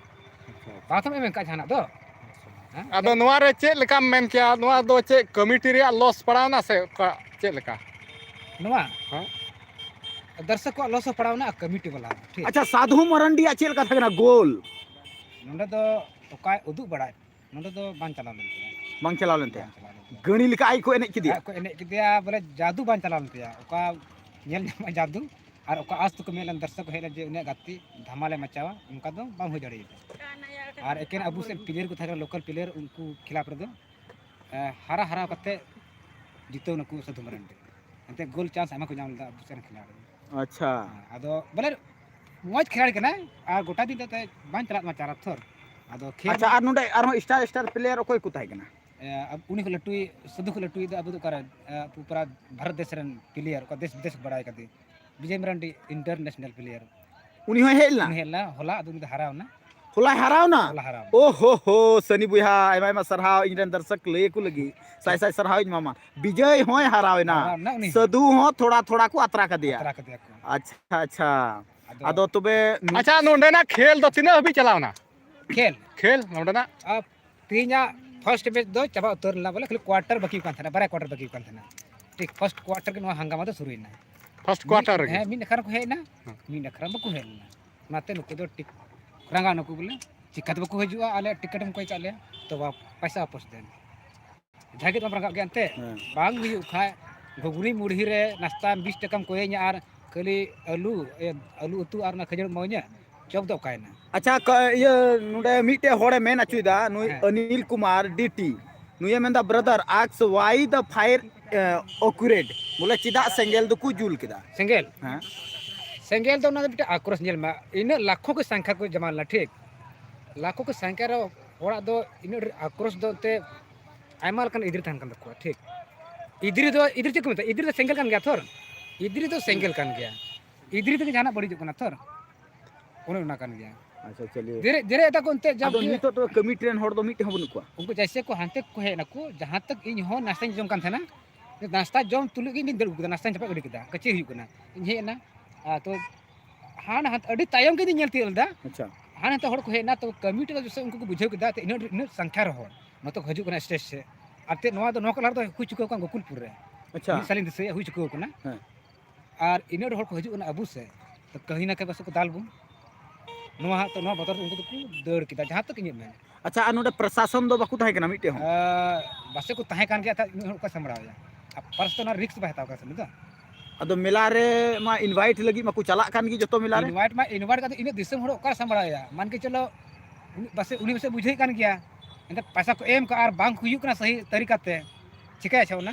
ᱟᱪᱪᱷᱟ, ᱟᱪᱪᱷᱟ᱾ ᱵᱟᱝ ᱛᱮᱢ ᱮᱢ ᱠᱟᱜ ᱡᱟᱦᱟᱱᱟᱜ ᱫᱚ᱾ ᱦᱮᱸ? ᱟᱫᱚ ᱱᱚᱣᱟ ᱨᱮ ᱪᱮᱫ ᱞᱮᱠᱟᱢ ᱢᱮᱱ ᱠᱮᱭᱟ? ᱱᱚᱣᱟ ᱫᱚ ᱪᱮᱫ ᱠᱚᱢᱤᱴᱤ ᱨᱮᱭᱟᱜ ᱞᱚᱥ ᱯᱟᱲᱟᱣᱱᱟ ᱥᱮ ᱚᱠᱟ, ᱪᱮᱫ ᱞᱮᱠᱟ? ᱱᱚᱣᱟ? ᱦᱮᱸ? ᱫᱚᱨᱥᱚᱠ ᱠᱚᱣᱟᱜ ᱞᱚᱥ ᱦᱚᱸ ᱯᱟᱲᱟᱣᱱᱟ ᱟᱨ ᱠᱚᱢᱤᱴᱤ ᱵᱟᱞᱟ ᱦᱚᱸ, ᱴᱷᱤᱠ᱾ ᱟᱪᱪᱷᱟ, ᱥᱟᱫᱷᱩ ᱢᱟᱨᱟᱱᱰᱤᱭᱟᱜ ᱪᱮᱫ ᱞᱮᱠᱟ ᱛᱟᱦᱮᱸ ᱠᱟᱱᱟ ᱜᱳᱞ? ᱱᱚᱸᱰᱮ ᱫᱚ ᱚᱠᱟᱭ ᱩᱫᱩᱜ ᱵᱟᱲᱟᱭ, ᱱᱚᱸᱰᱮ ᱫᱚ ᱵᱟᱝ ᱪᱟᱞᱟᱣ ᱞᱮᱱ ᱛᱟᱭᱟ᱾ ᱵᱟᱝ ᱪᱟᱞᱟᱣ ᱞᱮᱱ ᱛᱟᱭᱟ? ᱵᱟᱝ ᱪᱟᱞᱟᱣ ᱞᱮᱱ ᱛᱟᱭᱟ᱾ ᱜᱟᱹᱲᱤ ᱞᱮᱠᱟ ᱟᱡ ᱠᱚ ᱮᱱᱮᱡ ᱠᱮᱫᱮᱭᱟ? ᱟᱡ ᱠᱚ ᱮᱱᱮᱡ ᱠᱮᱫᱮᱭᱟ, ᱵᱚᱞᱮ ᱡᱟᱫᱩ ᱵᱟᱝ ᱪᱟᱞᱟᱣ ᱞᱮᱱ ᱛᱟᱭᱟ᱾ ᱚᱠᱟ ᱧᱮᱞ ᱧᱟᱢᱚᱜᱼᱟ ᱡᱟᱫᱩ, ᱟᱨ ᱚᱠᱟ ᱟᱥ ᱛᱮᱠᱚ ᱢᱮᱱ ᱞᱮᱱ ᱫᱚᱨᱥᱚᱠ ᱠᱚ ᱦᱮᱡ ᱞᱮᱱ ᱡᱮ ᱩᱱᱤᱭᱟᱜ ᱜᱟᱛᱮ ᱫᱷᱟᱢᱟᱞᱮ ᱢᱟᱪᱟᱣᱟ, ᱚᱱᱠᱟ ᱫᱚ ᱵᱟᱝ ᱦᱩᱭ ᱫᱟᱲᱮᱭᱟᱫᱟ᱾ ᱟᱨ ᱮᱠᱮᱱ ᱟᱵᱚ ᱥᱮᱫ ᱯᱞᱮᱭᱟᱨ ᱠᱚ ᱛᱟᱦᱮᱸ ᱠᱟᱱᱟ, ᱞᱳᱠᱟᱞ ᱯᱞᱮᱭᱟᱨ, ᱩᱱᱠᱩ ᱠᱷᱤᱞᱟᱯ ᱨᱮᱫᱚ, ᱮ, ᱦᱟᱨᱟ ᱦᱟᱨᱟ ᱠᱟᱛᱮ ᱡᱤᱛᱟᱹᱣ ᱱᱟᱠᱚ ᱥᱟᱹᱫᱷᱩ ᱢᱟᱨᱟᱱᱰᱤ᱾ ᱮᱱᱛᱮ ᱜᱳᱞ ᱪᱟᱱᱥ ᱟᱭᱢᱟ ᱠᱚ ᱧᱟᱢ ᱞᱮᱫᱟ ᱟᱵᱚ ᱥᱮᱫ ᱨᱮᱱ ᱠᱷᱤᱞᱟᱲᱤ᱾ ᱟᱪᱪᱷᱟ᱾ ᱦᱮᱸ, ᱟᱫᱚ ᱵᱚᱞᱮ ᱢᱚᱡᱽ ᱠᱷᱤᱞᱟᱲᱤ ᱠᱟᱱᱟᱭ, ᱟᱨ ᱜᱚᱴᱟ ᱫᱤᱱ ᱫᱚ ᱮᱱᱛᱮ ᱵᱟᱝ ᱪᱟᱞᱟᱜ ᱢᱟ ᱪᱟᱨ ᱛᱷᱚᱨ᱾ ᱟᱫᱚ ᱠᱷᱮᱞ ᱟᱪᱪᱷᱟ, ᱟᱨ ᱱᱚᱰᱮ ᱟᱨᱦᱚᱸ ᱥᱴᱟᱨ, ᱥᱴᱟᱨ ᱯᱞᱮᱭᱟᱨ ᱚᱠᱚᱭ ᱠᱚ ᱛᱟᱦᱮᱸ ᱠᱟᱱᱟ? ᱮ, ᱟᱵ-, ᱩᱱᱤ ᱠᱷᱚᱱ ᱞᱟᱹᱴᱩᱭ, ᱥᱟᱹᱫᱷᱩ ᱠᱷᱚᱱ ᱞᱟᱹᱴᱩᱭ ᱫᱚ ᱟᱵᱚ ᱫᱚ ᱚᱠᱟᱨᱮ, ᱮ, ᱯᱩᱨᱟ ᱵᱷᱟᱨᱚᱛ ᱫᱮᱥ ᱨᱮᱱ ᱯᱞᱮᱭᱟᱨ, ᱚᱠᱟ ᱫᱮᱥ ᱵᱤᱫᱮᱥ ᱠᱚ ᱵᱟᱲᱟᱭ ᱠᱟᱫᱮ, ᱵᱤᱡᱚᱭ ᱢᱟᱨᱟᱱᱰᱤ, ᱤᱱᱴᱟᱨᱱᱮᱥᱱᱟᱞ ᱯᱞᱮᱭᱟᱨ᱾ ᱩᱱᱤ ᱦᱚᱸᱭ ᱦᱮᱡ ᱞᱮᱱᱟ? ᱩᱱᱤ ᱦᱮᱡ ᱞᱮᱱᱟ ᱦᱚᱞᱟ, ᱟᱫᱚ ᱩᱱᱤ ᱫᱚ ᱦᱟᱨᱟᱣ ᱮᱱᱟ᱾ ᱦᱚᱞᱟᱭ ᱦᱟᱨᱟᱣ ᱮᱱᱟ? ᱦᱚᱞᱟ ᱦᱟᱨᱟᱣ ᱮᱱᱟ᱾ ᱳ ᱦᱳ ᱦᱳ, ᱥᱟᱹᱱᱤ ᱵᱚᱭᱦᱟ, ᱟᱭᱢᱟ ᱟᱭᱢᱟ ᱥᱟᱨᱦᱟᱣ, ᱤᱧ ᱨᱮᱱ ᱫᱚᱨᱥᱚᱠ ᱞᱟᱹᱭ ᱟᱠᱚ ᱞᱟᱹᱜᱤᱫ ᱥᱟᱭ ᱥᱟᱭ ᱥᱟᱨᱦᱟᱣ ᱤᱧ ᱮᱢᱟᱢᱟ᱾ ᱵᱤᱡᱚᱭ ᱦᱚᱸᱭ ᱦᱟᱨᱟᱣ ᱮᱱᱟ, ᱦᱟᱨᱟᱣ ᱮᱱᱟ ᱩᱱᱤ ᱦᱚᱸ᱾ ᱥᱟᱹᱫᱷᱩ ᱦᱚᱸ ᱛᱷᱚᱲᱟ ᱛᱷᱚᱲᱟ ᱠᱚ ᱟᱛᱨᱟ ᱠᱟᱫᱮᱭᱟ᱾ ᱟᱛᱨᱟ ᱠᱟᱫᱮᱭᱟ ᱠᱚ᱾ ᱟᱪᱪᱷᱟ, ᱟᱪᱪᱷᱟ᱾ ᱟᱫᱚ ᱟᱫᱚ ᱛᱚᱵᱮ ᱟᱪᱪᱷᱟ, ᱱᱚᱰᱮᱱᱟᱜ ᱠᱷᱮᱞ ᱫᱚ ᱛᱤᱱᱟᱹᱜ ᱦᱟᱹᱵᱤᱡ ᱪᱟᱞᱟᱣ ᱮᱱᱟ? ᱠᱷᱮᱞ? ᱠᱷᱮᱞ ᱱᱚᱰᱮᱱᱟᱜ? ᱟᱨ ᱛᱮᱦᱮᱧᱟᱜ ᱯᱷᱟᱥᱴ ᱢᱮᱪ ᱫᱚ ᱪᱟᱵᱟ ᱩᱛᱟᱹᱨ ᱞᱮᱱᱟ, ᱵᱚᱞᱮ ᱠᱷᱟᱹᱞᱤ ᱠᱚᱣᱟᱴᱟᱨ ᱵᱟᱹᱠᱤ ᱠᱟᱱ ᱛᱟᱦᱮᱱᱟ, ᱵᱟᱨᱭᱟ ᱠᱚᱣᱟᱴᱟᱨ ᱵᱟᱹᱠᱤ ᱠᱟᱱ ᱛᱟᱦᱮᱱᱟ᱾ ᱴᱷᱤᱠ, ᱯᱷᱟᱥᱴ ᱠᱚᱣᱟᱴᱟᱨ ᱜᱮ ᱱᱚᱣᱟ ᱦᱟᱝᱜᱟᱢᱟ ᱫᱚ ᱥᱩᱨᱩᱭᱮᱱᱟ᱾ ᱯᱷᱟᱥᱴ ᱠᱚᱣᱟᱴᱟᱨ ᱢᱤᱫ, ᱨᱮᱜᱮ? ᱦᱮᱸ, ᱢᱤᱫ ᱱᱟᱠᱷᱨᱟ ᱠᱚ ᱦᱮᱡ ᱮᱱᱟ, ᱦᱮᱸ᱾ ᱢᱤᱫ ᱱᱟᱠᱷᱨᱟ ᱵᱟᱠᱚ ᱦᱮᱡ ᱞᱮᱱᱟ᱾ ᱚᱱᱟᱛᱮ ᱱᱩᱠᱩ ᱫᱚ ᱴᱤᱠ-, ᱨᱟᱸᱜᱟᱣ ᱱᱩᱠᱩ ᱵᱚᱞᱮ, ᱪᱤᱠᱟᱹᱛᱮ ᱵᱟᱠᱚ ᱦᱤᱡᱩᱜᱼᱟ, ᱟᱞᱮᱭᱟᱜ ᱴᱤᱠᱤᱴ ᱮᱢ ᱠᱚᱭ ᱠᱟᱜ ᱞᱮᱭᱟ, ᱛᱚ ᱵᱟ-, ᱯᱚᱭᱥᱟ ᱣᱟᱯᱚᱥ ᱫᱮᱱ᱾ ᱡᱟᱦᱟᱸᱭ ᱜᱮ ᱵᱟᱢ ᱨᱟᱸᱜᱟᱣ ᱜᱮᱭᱟ ᱮᱱᱛᱮ, ᱦᱮᱸ᱾ ᱵᱟᱝ ᱦᱩᱭᱩᱜ ᱠᱷᱟᱡ ᱜᱷᱩᱜᱽᱱᱤ ᱢᱩᱲᱦᱤ ᱨᱮ ᱱᱟᱥᱛᱟ ᱵᱤᱥ ᱴᱟᱠᱟᱢ ᱠᱚᱭᱮᱧᱟ ᱟᱨ ᱠᱷᱟᱹᱞᱤ ᱟᱹᱞᱩ, ᱤᱭᱟᱹ, ᱟᱹᱞᱩ ᱩᱛᱩ ᱟᱨ ᱚᱱᱟ ᱠᱷᱟᱹᱡᱟᱹᱲᱤᱢ ᱮᱢᱟᱣᱟᱹᱧᱟ, ᱪᱚᱯ ᱫᱚ ᱚᱠᱟᱭᱮᱱᱟ? ᱟᱪᱪᱷᱟ, ᱠᱟ-, ᱤᱭᱟᱹ, ᱱᱚᱰᱮ ᱢᱤᱫᱴᱮᱡ ᱦᱚᱲᱮ ᱢᱮᱱ ᱦᱚᱪᱚᱭᱮᱫᱟ, ᱱᱩᱭ ᱦᱮᱸ᱾ ᱚᱱᱤᱞ ᱠᱩᱢᱟᱨ ᱰᱤ ᱴᱤ, ᱱᱩᱭᱮ ᱢᱮᱱᱫᱟ, "Brother, ask why the fire, uh, occurred?" ᱵᱚᱞᱮ, ᱪᱮᱫᱟᱜ ᱥᱮᱸᱜᱮᱞ ᱫᱚᱠᱚ ᱡᱩᱞ ᱠᱮᱫᱟ? ᱥᱮᱸᱜᱮᱞ? ᱦᱮᱸ᱾ ᱥᱮᱸᱜᱮᱞ ᱫᱚ ᱚᱱᱟ ᱫᱚ ᱢᱤᱫᱴᱮᱡ ᱟᱠᱨᱳᱥ, ᱧᱮᱞ ᱢᱮ, ᱤᱱᱟᱹᱜ ᱞᱟᱠᱷᱚ ᱠᱚ ᱥᱚᱝᱠᱷᱟ ᱠᱚ ᱡᱚᱢᱟ ᱞᱮᱱᱟ, ᱴᱷᱤᱠ? ᱞᱟᱠᱷᱚ ᱠᱚ ᱥᱚᱝᱠᱷᱟ ᱨᱮ ᱦᱚᱲᱟᱜ ᱫᱚ ᱤᱱᱟᱹᱜ ᱰᱷᱮᱨ ᱟᱠᱨᱳᱥ ᱫᱚ ᱮᱱᱛᱮ ᱟᱭᱢᱟ ᱞᱮᱠᱟᱱ ᱟᱹᱭᱫᱟᱹᱨ ᱛᱟᱦᱮᱱ ᱠᱟᱱ ᱛᱟᱠᱚᱣᱟ, ᱴᱷᱤᱠ? ᱤᱫᱨᱤ ᱫᱚ, ᱤᱫᱨᱤ ᱪᱮᱫ ᱠᱚ ᱢᱮᱛᱟᱜᱼᱟ? ᱤᱫᱨᱤ ᱫᱚ ᱥᱮᱸᱜᱮᱞ ᱠᱟᱱ ᱜᱮᱭᱟ ᱛᱷᱚᱨ᱾ ᱤᱫᱨᱤ ᱫᱚ ᱥᱮᱸᱜᱮᱞ ᱠᱟᱱ ᱜᱮᱭᱟ᱾ ᱤᱫᱨᱤ ᱛᱮᱜᱮ ᱡᱟᱦᱟᱱᱟᱜ ᱵᱟᱹᱲᱤᱡᱚᱜ ᱠᱟᱱᱟ ᱛᱷᱚᱨ᱾ ᱚᱱᱮ ᱚᱱᱟ ᱠᱟᱱ ᱜᱮᱭᱟ᱾ ᱟᱪᱪᱷᱟ, ᱪᱚᱞᱤᱭᱮ᱾ ᱡᱮᱨᱮᱫ, ᱡᱮᱨᱮᱫ ᱮᱫᱟ ᱠᱚ ᱮᱱᱛᱮᱫ, ᱡᱟᱵ ᱟᱫᱚ ᱜᱮ ᱱᱤᱛᱚᱜ ᱛᱚ ᱠᱟᱹᱢᱤ ᱴᱨᱮᱱ ᱦᱚᱲ ᱫᱚ ᱢᱤᱫᱴᱮᱱ ᱦᱚᱸ ᱵᱟᱹᱱᱩᱜ ᱠᱚᱣᱟ᱾ ᱩᱱᱠᱩ ᱡᱮᱭᱥᱮ ᱠᱚ ᱦᱟᱱᱛᱮ ᱠᱚ ᱦᱮᱡ ᱮᱱᱟᱠᱚ, ᱡᱟᱦᱟᱸ ᱛᱚᱠ ᱤᱧ ᱦᱚᱸ ᱱᱟᱥᱛᱟᱧ ᱡᱚᱢ ᱠᱟᱱ ᱛᱟᱦᱮᱱᱟ, ᱱᱟᱥᱛᱟ ᱡᱚᱢ ᱛᱩᱞᱩᱡ ᱜᱮ ᱤᱧ ᱫᱟᱹᱲ ᱟᱹᱜᱩ ᱠᱮᱫᱟ, ᱱᱟᱥᱛᱟᱧ ᱪᱟᱯᱟᱫ ᱜᱤᱰᱤ ᱠᱮᱫᱟ, ᱠᱟᱹᱪᱤ ᱦᱩᱭᱩᱜ ᱠᱟᱱᱟ᱾ ᱤᱧ ᱦᱮᱡ ᱮᱱᱟ, ᱟᱨ ᱛᱚ ᱦᱟᱱ ᱦᱟᱱ ᱟᱹᱰᱤ ᱛᱟᱭᱚᱢ ᱜᱮ ᱤᱧ ᱧᱮᱞ ᱛᱤᱭᱳᱜ ᱞᱮᱫᱟ᱾ ᱟᱪᱪᱷᱟ᱾ ᱦᱟᱱ ᱦᱟᱱᱛᱮ ᱦᱚᱲ ᱠᱚ ᱦᱮᱡ ᱮᱱᱟ, ᱛᱚ ᱠᱟᱹᱢᱤ ᱴᱷᱮᱱ ᱫᱚ ᱡᱮᱭᱥᱮ ᱩᱱᱠᱩ ᱠᱚ ᱵᱩᱡᱷᱟᱹᱣ ᱠᱮᱫᱟ, ᱛᱚ ᱤᱱᱟᱹᱜ, ᱤᱱᱟᱹᱜ ᱥᱚᱝᱠᱷᱟ ᱨᱮ ᱦᱚᱲ ᱱᱚᱛᱮ ᱠᱚ ᱦᱤᱡᱩᱜ ᱠᱟᱱᱟ ᱥᱴᱮᱡᱽ ᱥᱮᱫ᱾ ᱟᱨ ᱛᱮ ᱱᱚᱣᱟ ᱫᱚ, ᱱᱚᱣᱟ ᱠᱚ ᱞᱟᱦᱟ ᱨᱮᱫᱚ ᱦᱩᱭ ᱪᱩᱠᱟᱹᱣ ᱠᱟᱱᱟ ᱜᱳᱠᱩᱞᱯᱩᱨ ᱨᱮ᱾ ᱟᱪᱪᱷᱟ᱾ ᱢᱤᱫ ᱥᱟᱞᱤᱧ ᱫᱤᱥᱟᱹᱭᱟ, ᱦᱩᱭ ᱪᱩᱠᱟᱹᱣ ᱠᱟᱱᱟ᱾ ᱦᱮᱸ᱾ ᱟᱨ ᱤᱱᱟᱹᱜ ᱰᱷᱮᱨ ᱦᱚᱲ ᱠᱚ ᱦᱤᱡᱩᱜ ᱠᱟᱱᱟ ᱟᱵᱚ ᱥᱮᱫ, ᱛᱚ ᱠᱟᱹᱦᱤ ᱱᱟ ᱠᱟᱹᱦᱤ ᱯᱟᱥᱮᱡ ᱠᱚ ᱫᱟᱞ ᱵᱚᱱ᱾ ᱱᱚᱣᱟ ᱦᱟᱸᱜ ᱛᱚ, ᱱᱚᱣᱟ ᱵᱚᱛᱚᱨ ᱛᱮ ᱩᱱᱠᱩ ᱫᱚᱠᱚ ᱫᱟᱹᱲ ᱠᱮᱫᱟ, ᱡᱟᱦᱟᱸ ᱛᱚᱠ ᱤᱧᱟᱹᱜ ᱢᱮᱱ᱾ ᱟᱪᱪᱷᱟ, ᱟᱨ ᱱᱚᱰᱮ ᱯᱨᱚᱥᱟᱥᱚᱱ ᱫᱚ ᱵᱟᱠᱚ ᱛᱟᱦᱮᱸ ᱠᱟᱱᱟ ᱢᱤᱫᱴᱮᱱ ᱦᱚᱸ? ᱟᱸ, ᱯᱟᱥᱮᱡ ᱠᱚ ᱛᱟᱦᱮᱸ ᱠᱟᱱ ᱜᱮᱭᱟ, ᱛᱟᱦᱮᱸ ᱩᱱᱟᱹᱜ ᱦᱚᱲ ᱠᱚ ᱥᱟᱢᱵᱲᱟᱣ ᱮᱭᱟ᱾ ᱟᱨ ᱯᱟᱨᱥᱚᱱᱟᱞ ᱨᱤᱠᱥ ᱵᱟᱭ ᱦᱟᱛᱟᱣ ᱠᱟᱱᱟ ᱥᱮ ᱩᱱᱤ ᱫᱚ᱾ ᱟᱫᱚ ᱢᱮᱞᱟ ᱨᱮ ᱢᱟ invite ᱞᱟᱹᱜᱤᱫ ᱢᱟᱠᱚ ᱪᱟᱞᱟᱜ ᱠᱟᱱ ᱜᱮ ᱡᱚᱛᱚ ᱢᱮᱞᱟ ᱨᱮ᱾ Invite ᱢᱟ invite ᱠᱟᱛᱮ ᱤᱱᱟᱹᱜ ᱫᱤᱥᱚᱢ ᱦᱚᱲ ᱚᱠᱟ ᱥᱟᱢᱵᱲᱟᱣ ᱮᱭᱟ? ᱢᱟᱱ ᱠᱮ ᱪᱚᱞᱚ, ᱩᱱᱤ ᱯᱟᱥᱮᱡ, ᱩᱱᱤ ᱯᱟᱥᱮᱡ ᱵᱩᱡᱷᱟᱹᱣᱮᱫ ᱠᱟᱱ ᱜᱮᱭᱟ, ᱮᱱᱛᱮ ᱯᱚᱭᱥᱟ ᱠᱚ ᱮᱢ ᱠᱟᱜᱼᱟ ᱟᱨ ᱵᱟᱝ ᱦᱩᱭᱩᱜ ᱠᱟᱱᱟ ᱥᱟᱹᱦᱤ ᱛᱟᱹᱨᱤᱠᱟ ᱛᱮ, ᱪᱤᱠᱟᱹᱭᱟ ᱟᱪᱪᱷᱟ ᱚᱱᱟ?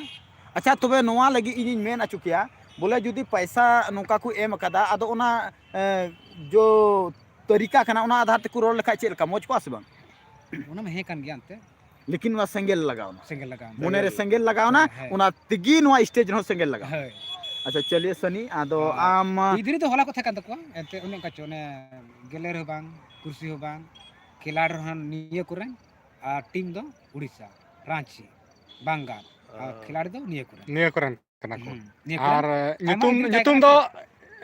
ᱟᱪᱪᱷᱟ, ᱛᱚᱵᱮ ᱱᱚᱣᱟ ᱞᱟᱹᱜᱤᱫ ᱤᱧᱤᱧ ᱢᱮᱱ ᱦᱚᱪᱚ ᱠᱮᱭᱟ, ᱵᱚᱞᱮ ᱡᱩᱫᱤ ᱯᱚᱭᱥᱟ ᱱᱚᱝᱠᱟ ᱠᱚ ᱮᱢ ᱟᱠᱟᱫᱟ, ᱟᱫᱚ ᱚᱱᱟ, ᱮ, ᱡᱚ ᱛᱟᱹᱨᱤᱠᱟ ᱠᱟᱱᱟ, ᱚᱱᱟ ᱟᱫᱷᱟᱨ ᱛᱮᱠᱚ ᱨᱚᱲ ᱞᱮᱠᱷᱟᱡ ᱪᱮᱫ ᱞᱮᱠᱟ ᱢᱚᱡᱽ ᱠᱚᱜᱼᱟ ᱥᱮ ᱵᱟᱝ? ᱚᱱᱟ ᱢᱟ ᱦᱮᱸ ᱠᱟᱱ ᱜᱮᱭᱟ ᱮᱱᱛᱮ᱾ ᱞᱮᱠᱤᱱ ᱱᱚᱣᱟ ᱥᱮᱸᱜᱮᱞ ᱞᱟᱜᱟᱣᱱᱟ᱾ ᱥᱮᱸᱜᱮᱞ ᱞᱟᱜᱟᱣᱱᱟ᱾ ᱢᱚᱱᱮ ᱨᱮ ᱥᱮᱸᱜᱮᱞ ᱞᱟᱜᱟᱣᱱᱟ, ᱦᱮᱸ, ᱦᱮᱸ᱾ ᱚᱱᱟ ᱛᱮᱜᱮ ᱱᱚᱣᱟ ᱥᱴᱮᱡᱽ ᱨᱮᱦᱚᱸ ᱥᱮᱸᱜᱮᱞ ᱞᱟᱜᱟᱣᱱᱟ᱾ ᱦᱳᱭ᱾ ᱟᱪᱪᱷᱟ, ᱪᱚᱞᱤᱭᱮ ᱥᱟᱹᱱᱤ, ᱟᱫᱚ ᱟᱨ ᱟᱢ ᱜᱤᱫᱽᱨᱟᱹ ᱫᱚ ᱦᱚᱞᱟ ᱠᱚ ᱛᱟᱦᱮᱸ ᱠᱟᱱ ᱛᱟᱠᱚᱣᱟ, ᱮᱱᱛᱮ ᱚᱱᱮ ᱚᱱᱠᱟ ᱪᱚ, ᱚᱱᱮ ᱜᱮᱞᱮᱨ ᱦᱚᱸ ᱵᱟᱝ, ᱠᱩᱨᱥᱤ ᱦᱚᱸ ᱵᱟᱝ, ᱠᱷᱮᱞᱟᱲ ᱨᱮᱦᱚᱸ ᱱᱤᱭᱟᱹ ᱠᱚᱨᱮᱱ, ᱟᱨ ᱴᱤᱢ ᱫᱚ ᱩᱲᱤᱥᱥᱟ, ᱨᱟᱸᱪᱤ, ᱵᱟᱝᱜᱟᱞ, ᱟᱨ ᱚ᱾ ᱠᱷᱮᱞᱟᱲᱤ ᱫᱚ ᱱᱤᱭᱟᱹ ᱠᱚᱨᱮᱱ᱾ ᱱᱤᱭᱟᱹ ᱠᱚᱨᱮᱱ ᱠᱟᱱᱟ ᱠᱚ᱾ ᱦᱩᱸ, ᱱᱤᱭᱟᱹ ᱠᱚᱨᱮᱱ᱾ ᱟᱨ ᱟᱭᱢᱟ ᱧᱩᱛᱩᱢ, ᱜᱤᱫᱽᱨᱟᱹ ᱛᱟᱦᱮᱸ ᱧᱩᱛᱩᱢ ᱠᱟᱱᱟ ᱫᱚ, ᱛᱚ᱾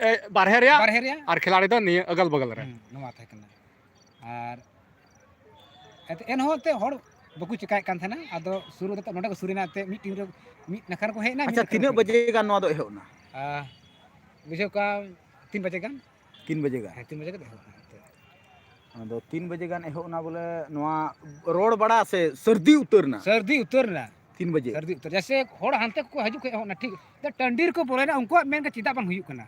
ᱮ, ᱵᱟᱨᱦᱮ ᱨᱮᱭᱟᱜ ᱵᱟᱨᱦᱮ ᱨᱮᱭᱟᱜ᱾ ᱟᱨ ᱠᱷᱤᱞᱟᱲᱤ ᱫᱚ ᱱᱤᱭᱟᱹ ᱟᱜᱟᱞ ᱵᱟᱜᱟᱞ ᱨᱮ᱾ ᱦᱩᱸ, ᱱᱚᱣᱟ ᱛᱟᱦᱮᱸ ᱠᱟᱱᱟ᱾ ᱟᱨ ᱮᱱᱛᱮ, ᱮᱱᱦᱚᱸ ᱮᱱᱛᱮ ᱦᱚᱲ ᱵᱟᱠᱚ ᱪᱮᱠᱟᱭᱮᱫ ᱠᱟᱱ ᱛᱟᱦᱮᱱᱟ᱾ ᱟᱫᱚ ᱥᱩᱨᱩ ᱠᱟᱛᱮ ᱱᱚᱰᱮ ᱠᱚ ᱥᱩᱨᱮᱱᱟ, ᱮᱱᱛᱮ ᱢᱤᱫ ᱴᱤᱢ ᱨᱮ ᱢᱤᱫ ᱱᱟᱠᱷᱟ ᱨᱮᱠᱚ ᱦᱮᱡ ᱮᱱᱟ, ᱢᱤᱫ ᱟᱪᱪᱷᱟ, ᱱᱟᱠᱷᱟ ᱨᱮᱠᱚ ᱛᱤᱱᱟᱹᱜ ᱦᱮᱡ ᱮᱱᱟ᱾ ᱵᱟᱡᱮ ᱜᱟᱱ ᱱᱚᱣᱟ ᱫᱚ ᱮᱦᱚᱵ ᱮᱱᱟ? ᱟᱨ ᱵᱩᱡᱷᱟᱹᱣ ᱠᱟᱜ ᱛᱤᱱ ᱵᱟᱡᱮ ᱜᱟᱱ᱾ ᱛᱤᱱ ᱵᱟᱡᱮ ᱜᱟᱱ? ᱦᱮᱸ, ᱛᱤᱱ ᱵᱟᱡᱮ ᱜᱟᱱ ᱮᱦᱚᱵ ᱮᱱᱟ ᱮᱱᱛᱮ᱾ ᱟᱫᱚ ᱛᱤᱱ ᱵᱟᱡᱮ ᱜᱟᱱ ᱮᱦᱚᱵ ᱮᱱᱟ ᱵᱚᱞᱮ, ᱱᱚᱣᱟ ᱨᱚᱲ ᱵᱟᱲᱟ ᱥᱮ ᱥᱟᱹᱨᱫᱤ ᱩᱛᱟᱹᱨ ᱮᱱᱟ? ᱥᱟᱹᱨᱫᱤ ᱩᱛᱟᱹᱨ ᱮᱱᱟ᱾ ᱛᱤᱱ ᱵᱟᱡᱮ? ᱥᱟᱹᱨᱫᱤ ᱩᱛᱟᱹᱨ, ᱡᱮᱭᱥᱮ ᱦᱚᱲ ᱦᱟᱱᱛᱮ ᱠᱚ ᱦᱤᱡᱩᱜ ᱠᱷᱚᱡ ᱮᱦᱚᱵ ᱮᱱᱟ, ᱴᱷᱤᱠ᱾ ᱴᱟᱺᱰᱤ ᱨᱮᱠᱚ ᱵᱚᱞᱚᱭᱮᱱᱟ, ᱩᱱᱠᱩᱣᱟᱜ ᱢᱮᱱ ᱜᱮ ᱪᱮᱫᱟᱜ ᱵᱟᱝ ᱦᱩᱭᱩᱜ ᱠᱟᱱᱟ?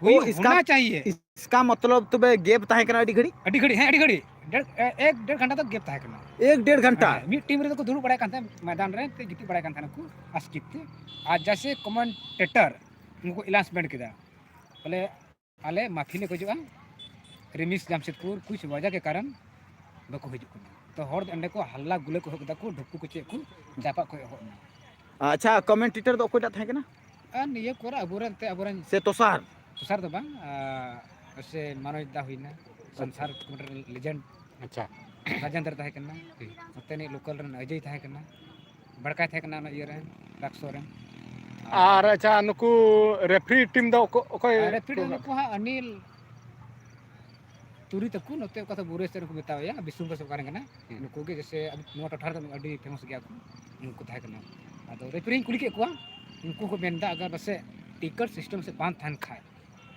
ᱚ, ᱦᱩᱭᱩᱜ, ᱤᱥᱠᱟ, ᱦᱳᱱᱟ ᱪᱟᱦᱤᱭᱮ᱾ ᱤᱥᱠᱟ ᱢᱚᱛᱞᱚᱵ ᱛᱚᱵᱮ gap ᱛᱟᱦᱮᱸ ᱠᱟᱱᱟ ᱟᱹᱰᱤ ᱜᱷᱟᱹᱲᱤᱡ? ᱟᱹᱰᱤ ᱜᱷᱟᱹᱲᱤᱡ, ᱦᱮᱸ, ᱟᱹᱰᱤ ᱜᱷᱟᱹᱲᱤᱡ᱾ ᱰᱮᱲ, ᱮ, ᱮᱠ ᱰᱮᱲ ᱜᱷᱚᱱᱴᱟ ᱛᱚᱠ gap ᱛᱟᱦᱮᱸ ᱠᱟᱱᱟ᱾ ᱮᱠ ᱰᱮᱲ ᱜᱷᱚᱱᱴᱟ? ᱦᱮᱸ, ᱢᱤᱫ ᱴᱤᱢ ᱨᱮᱫᱚ ᱠᱚ ᱫᱩᱲᱩᱵ ᱵᱟᱲᱟᱭ ᱠᱟᱱ ᱛᱟᱦᱮᱸᱫ ᱢᱚᱭᱫᱟᱱ ᱨᱮ, ᱛᱮ ᱜᱤᱛᱤᱡ ᱵᱟᱲᱟᱭ ᱠᱟᱱ ᱛᱟᱦᱮᱱᱟ ᱠᱚ ᱟᱥᱠᱤᱛ ᱛᱮ᱾ ᱟᱨ ᱡᱮᱭᱥᱮ commentator ᱩᱱᱠᱩ announcement ᱠᱮᱫᱟ, ᱵᱚᱞᱮ, ᱟᱞᱮ ᱢᱟᱹᱯᱷᱤ ᱞᱮ ᱠᱷᱚᱡᱚᱜᱼᱟ, ᱨᱤᱢᱤᱥ ᱡᱟᱢᱥᱮᱫᱽᱯᱩᱨ ᱠᱩᱪ ᱵᱟᱡᱟ ᱠᱮ ᱠᱟᱨᱚᱱ ᱵᱟᱠᱚ ᱦᱤᱡᱩᱜ ᱠᱟᱱᱟ᱾ ᱛᱚ ᱦᱚᱲ ᱚᱸᱰᱮ ᱠᱚ ᱦᱟᱞᱞᱟ ᱜᱩᱞᱟᱹ ᱠᱚ ᱮᱦᱚᱵ ᱠᱮᱫᱟ ᱠᱚ, ᱰᱷᱩᱯᱠᱩ ᱠᱚ ᱪᱮᱫ ᱠᱚ ᱪᱟᱯᱟᱫ ᱠᱚ ᱮᱦᱚᱵ ᱮᱱᱟ᱾ ᱟᱪᱪᱷᱟ, ᱠᱚᱢᱮᱱᱴᱮᱴᱚᱨ ᱫᱚ ᱚᱠᱚᱭᱴᱟᱜ ᱛᱟᱦᱮᱸ ᱠᱟᱱᱟ? ᱟᱨ ᱱᱤᱭᱟᱹ ᱠᱚᱨᱮ ᱟᱵᱚᱨᱮᱱ ᱛᱮ ᱟᱵᱚᱨᱮᱱ ᱥᱮ ᱛᱚᱥᱟᱨ? ᱛᱚᱥᱟᱨ ᱫᱚ ᱵᱟᱝ, ᱟᱨ ᱥᱮ ᱢᱟᱱᱚᱡᱽ ᱫᱟ ᱦᱩᱭᱱᱟ, ᱥᱟᱱᱥᱟᱨ ᱠᱚᱢᱮᱰᱤ ᱨᱮᱱ ᱞᱮᱡᱮᱱᱰ᱾ ᱟᱪᱪᱷᱟ᱾ ᱨᱟᱡᱮᱱᱫᱨ ᱛᱟᱦᱮᱸ ᱠᱟᱱᱟ᱾ ᱦᱩᱸ᱾ ᱱᱚᱛᱮᱱᱤᱡ ᱞᱳᱠᱟᱞ ᱨᱮᱱ ᱚᱡᱚᱭ ᱛᱟᱦᱮᱸ ᱠᱟᱱᱟ, ᱵᱟᱲᱠᱟᱭ ᱛᱟᱦᱮᱸ ᱠᱟᱱᱟ ᱚᱱᱟ ᱤᱭᱟᱹ ᱨᱮ, ᱨᱟᱠᱥᱚ ᱨᱮ᱾ ᱟᱨ ᱟᱪᱪᱷᱟ, ᱱᱩᱠᱩ ᱨᱮᱯᱷᱨᱤ ᱴᱤᱢ ᱫᱚ ᱚᱠᱚ-, ᱚᱠᱚᱭ ᱟᱨ ᱨᱮᱯᱷᱨᱤ ᱠᱚ? ᱱᱩᱠᱩ ᱦᱟᱸᱜ ᱚᱱᱤᱞ ᱛᱩᱨᱤ ᱛᱟᱠᱚ, ᱱᱚᱛᱮ ᱚᱠᱟ ᱫᱚ ᱵᱩᱨᱮᱥ ᱨᱮᱱ ᱠᱚ ᱢᱮᱛᱟᱣᱟᱭᱟ, ᱵᱤᱥᱱᱩᱯᱩᱨ ᱥᱮ ᱚᱠᱟ ᱨᱮᱱ ᱠᱟᱱᱟ᱾ ᱦᱩᱸ᱾ ᱱᱩᱠᱩ ᱜᱮ ᱡᱮᱭᱥᱮ ᱟᱵᱚ ᱱᱚᱣᱟ ᱴᱚᱴᱷᱟ ᱨᱮᱫᱚ ᱟᱹᱰᱤ ᱯᱷᱮᱢᱟᱥ ᱜᱮᱭᱟ ᱠᱚ, ᱱᱩᱠᱩ ᱛᱟᱦᱮᱸ ᱠᱟᱱᱟ᱾ ᱟᱫᱚ ᱨᱮᱯᱷᱨᱤᱧ ᱠᱩᱞᱤ ᱠᱮᱫ ᱠᱚᱣᱟ, ᱩᱱᱠᱩ ᱠᱚ ᱢᱮᱱᱫᱟ ᱟᱜᱟᱨ ᱯᱟᱥᱮᱡ ᱴᱤᱠᱤᱴ ᱥᱤᱥᱴᱮᱢ ᱥᱮ ᱵᱟᱝ ᱛᱟᱦᱮᱱ ᱠᱷᱟᱡ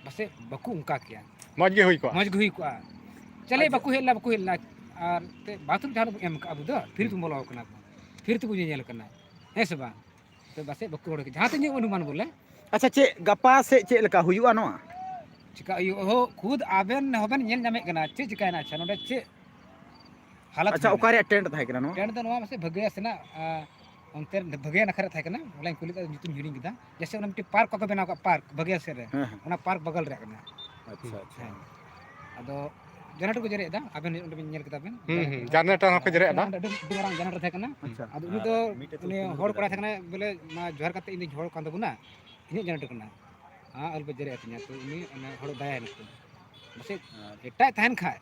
ᱯᱟᱥᱮᱡ ᱵᱟᱠᱚ ᱚᱱᱠᱟ ᱠᱮᱭᱟ᱾ ᱢᱚᱡᱽ ᱜᱮ ᱦᱩᱭ ᱠᱚᱜᱼᱟ᱾ ᱢᱚᱡᱽ ᱜᱮ ᱦᱩᱭ ᱠᱚᱜᱼᱟ᱾ ᱪᱟᱞᱮ ᱟᱪᱪᱷᱟ᱾ ᱵᱟᱠᱚ ᱦᱮᱡ ᱞᱮᱱᱟ, ᱵᱟᱠᱚ ᱦᱮᱡ ᱞᱮᱱᱟ᱾ ᱟᱨ ᱛᱮ ᱵᱟᱛᱷᱨᱩᱢ ᱡᱟᱦᱟᱸ ᱨᱮᱵᱚᱱ ᱮᱢ ᱠᱟᱜᱼᱟ ᱟᱵᱚ ᱫᱚ, ᱯᱷᱤᱨ ᱛᱮᱵᱚᱱ ᱵᱚᱞᱚ ᱠᱟᱱᱟ, ᱯᱷᱤᱨ ᱛᱮᱠᱚ ᱧᱮᱧᱮᱞ ᱠᱟᱱᱟ, ᱦᱮᱸ ᱥᱮ ᱵᱟᱝ? ᱛᱚ ᱯᱟᱥᱮᱡ ᱵᱟᱠᱚ ᱦᱚᱲ ᱜᱮ, ᱡᱟᱦᱟᱸ ᱛᱤᱱᱟᱹᱜ ᱚᱱᱩᱢᱟᱱ ᱵᱚᱞᱮ᱾ ᱟᱪᱪᱷᱟ, ᱪᱮᱫ ᱜᱟᱯᱟ ᱥᱮᱫ ᱪᱮᱫ ᱞᱮᱠᱟ ᱦᱩᱭᱩᱜᱼᱟ ᱱᱚᱣᱟ? ᱪᱤᱠᱟ ᱦᱩᱭᱩᱜᱼᱟ? ᱦᱳ, ᱠᱷᱩᱫ ᱟᱵᱮᱱ ᱦᱚᱸᱵᱮᱱ ᱧᱮᱞ ᱧᱟᱢᱮᱫ ᱠᱟᱱᱟ ᱪᱮᱫ ᱪᱤᱠᱟᱭᱮᱱᱟ᱾ ᱟᱪᱪᱷᱟ, ᱱᱚᱰᱮ ᱪᱮᱫ ᱦᱟᱞᱚᱛ ᱟᱪᱪᱷᱟ, ᱦᱩᱭᱱᱟ? ᱚᱠᱟ ᱨᱮᱭᱟᱜ ᱴᱮᱱᱴ ᱛᱟᱦᱮᱸ ᱠᱟᱱᱟ ᱱᱚᱣᱟ? ᱴᱮᱱᱴ ᱫᱚ ᱱᱚᱣᱟ ᱯᱟᱥᱮ ᱵᱷᱟᱹᱜᱟᱹᱭᱟ ᱥᱮᱱᱟᱜ, ᱟ, ᱚᱱᱛᱮ ᱵᱷᱟᱹᱜᱟᱹᱭᱟ ᱱᱟᱠᱷᱟ ᱨᱮ ᱛᱟᱦᱮᱸ ᱠᱟᱱᱟ, ᱚᱱᱟᱧ ᱠᱩᱞᱤ ᱠᱟᱫᱟ, ᱧᱩᱛᱩᱢ ᱦᱤᱲᱤᱧ ᱠᱮᱫᱟ᱾ ᱡᱮᱭᱥᱮ, ᱚᱱᱟ ᱢᱤᱫᱴᱮᱱ ᱯᱟᱨᱠ ᱠᱚᱠᱚ ᱵᱮᱱᱟᱣ ᱠᱟᱜ, ᱯᱟᱨᱠ ᱵᱷᱟᱹᱜᱟᱹᱭᱟ ᱥᱮᱫ ᱨᱮ, ᱦᱮᱸ, ᱦᱮᱸ᱾ ᱚᱱᱟ ᱯᱟᱨᱠ ᱵᱟᱜᱟᱞ ᱨᱮᱭᱟᱜ ᱠᱟᱱᱟ᱾ ᱟᱪᱪᱷᱟ, ᱟᱪᱪᱷᱟ᱾ ᱦᱮᱸ᱾ ᱟᱫᱚ ᱡᱮᱱᱟᱨᱮᱴᱚᱨ ᱠᱚ ᱡᱮᱨᱮᱫ ᱮᱫᱟ, ᱟᱵᱮᱱ ᱚᱸᱰᱮ ᱵᱮᱱ ᱧᱮᱞ ᱠᱮᱫᱟ ᱵᱮᱱ, ᱦᱩᱸ, ᱦᱩᱸ, ᱡᱮᱱᱟᱨᱮᱴᱚᱨ᱾ ᱡᱮᱱᱟᱨᱮᱴᱚᱨ ᱦᱚᱸᱠᱚ ᱡᱮᱨᱮᱫ ᱮᱫᱟ᱾ ᱚᱸᱰᱮ ᱟᱹᱰᱤ, ᱟᱹᱰᱤ ᱢᱟᱨᱟᱝ ᱡᱮᱱᱟᱨᱮᱴᱚᱨ ᱛᱟᱦᱮᱸ ᱠᱟᱱᱟ᱾ ᱟᱪᱪᱷᱟ᱾ ᱟᱫᱚ ᱩᱱᱤ ᱫᱚ, ᱩᱱᱤ ᱦᱚᱲ ᱠᱚᱲᱟ ᱛᱟᱦᱮᱸ ᱠᱟᱱᱟ, ᱵᱚᱞᱮ, ᱢᱟ ᱡᱚᱦᱟᱨ ᱠᱟᱛᱮ, "ᱤᱧ ᱫᱚᱧ ᱦᱚᱲ ᱠᱟᱱ ᱛᱟᱵᱚᱱᱟ, ᱤᱧᱟᱹᱜ ᱡᱮᱱᱟᱨᱮᱴᱚᱨ ᱠᱟᱱᱟ, ᱟᱢ ᱟᱞᱚᱯᱮ ᱡᱮᱨᱮᱫ ᱟᱹᱛᱤᱧᱟ", ᱛᱚ ᱩᱱᱤ ᱚᱱᱟ ᱦᱚᱲ ᱫᱟᱭᱟᱭ ᱱᱟᱠᱚ᱾ ᱯᱟᱥᱮᱡ ᱟᱨ ᱮᱴᱟᱜ ᱛᱟᱦᱮᱱ ᱠᱷᱟᱡ,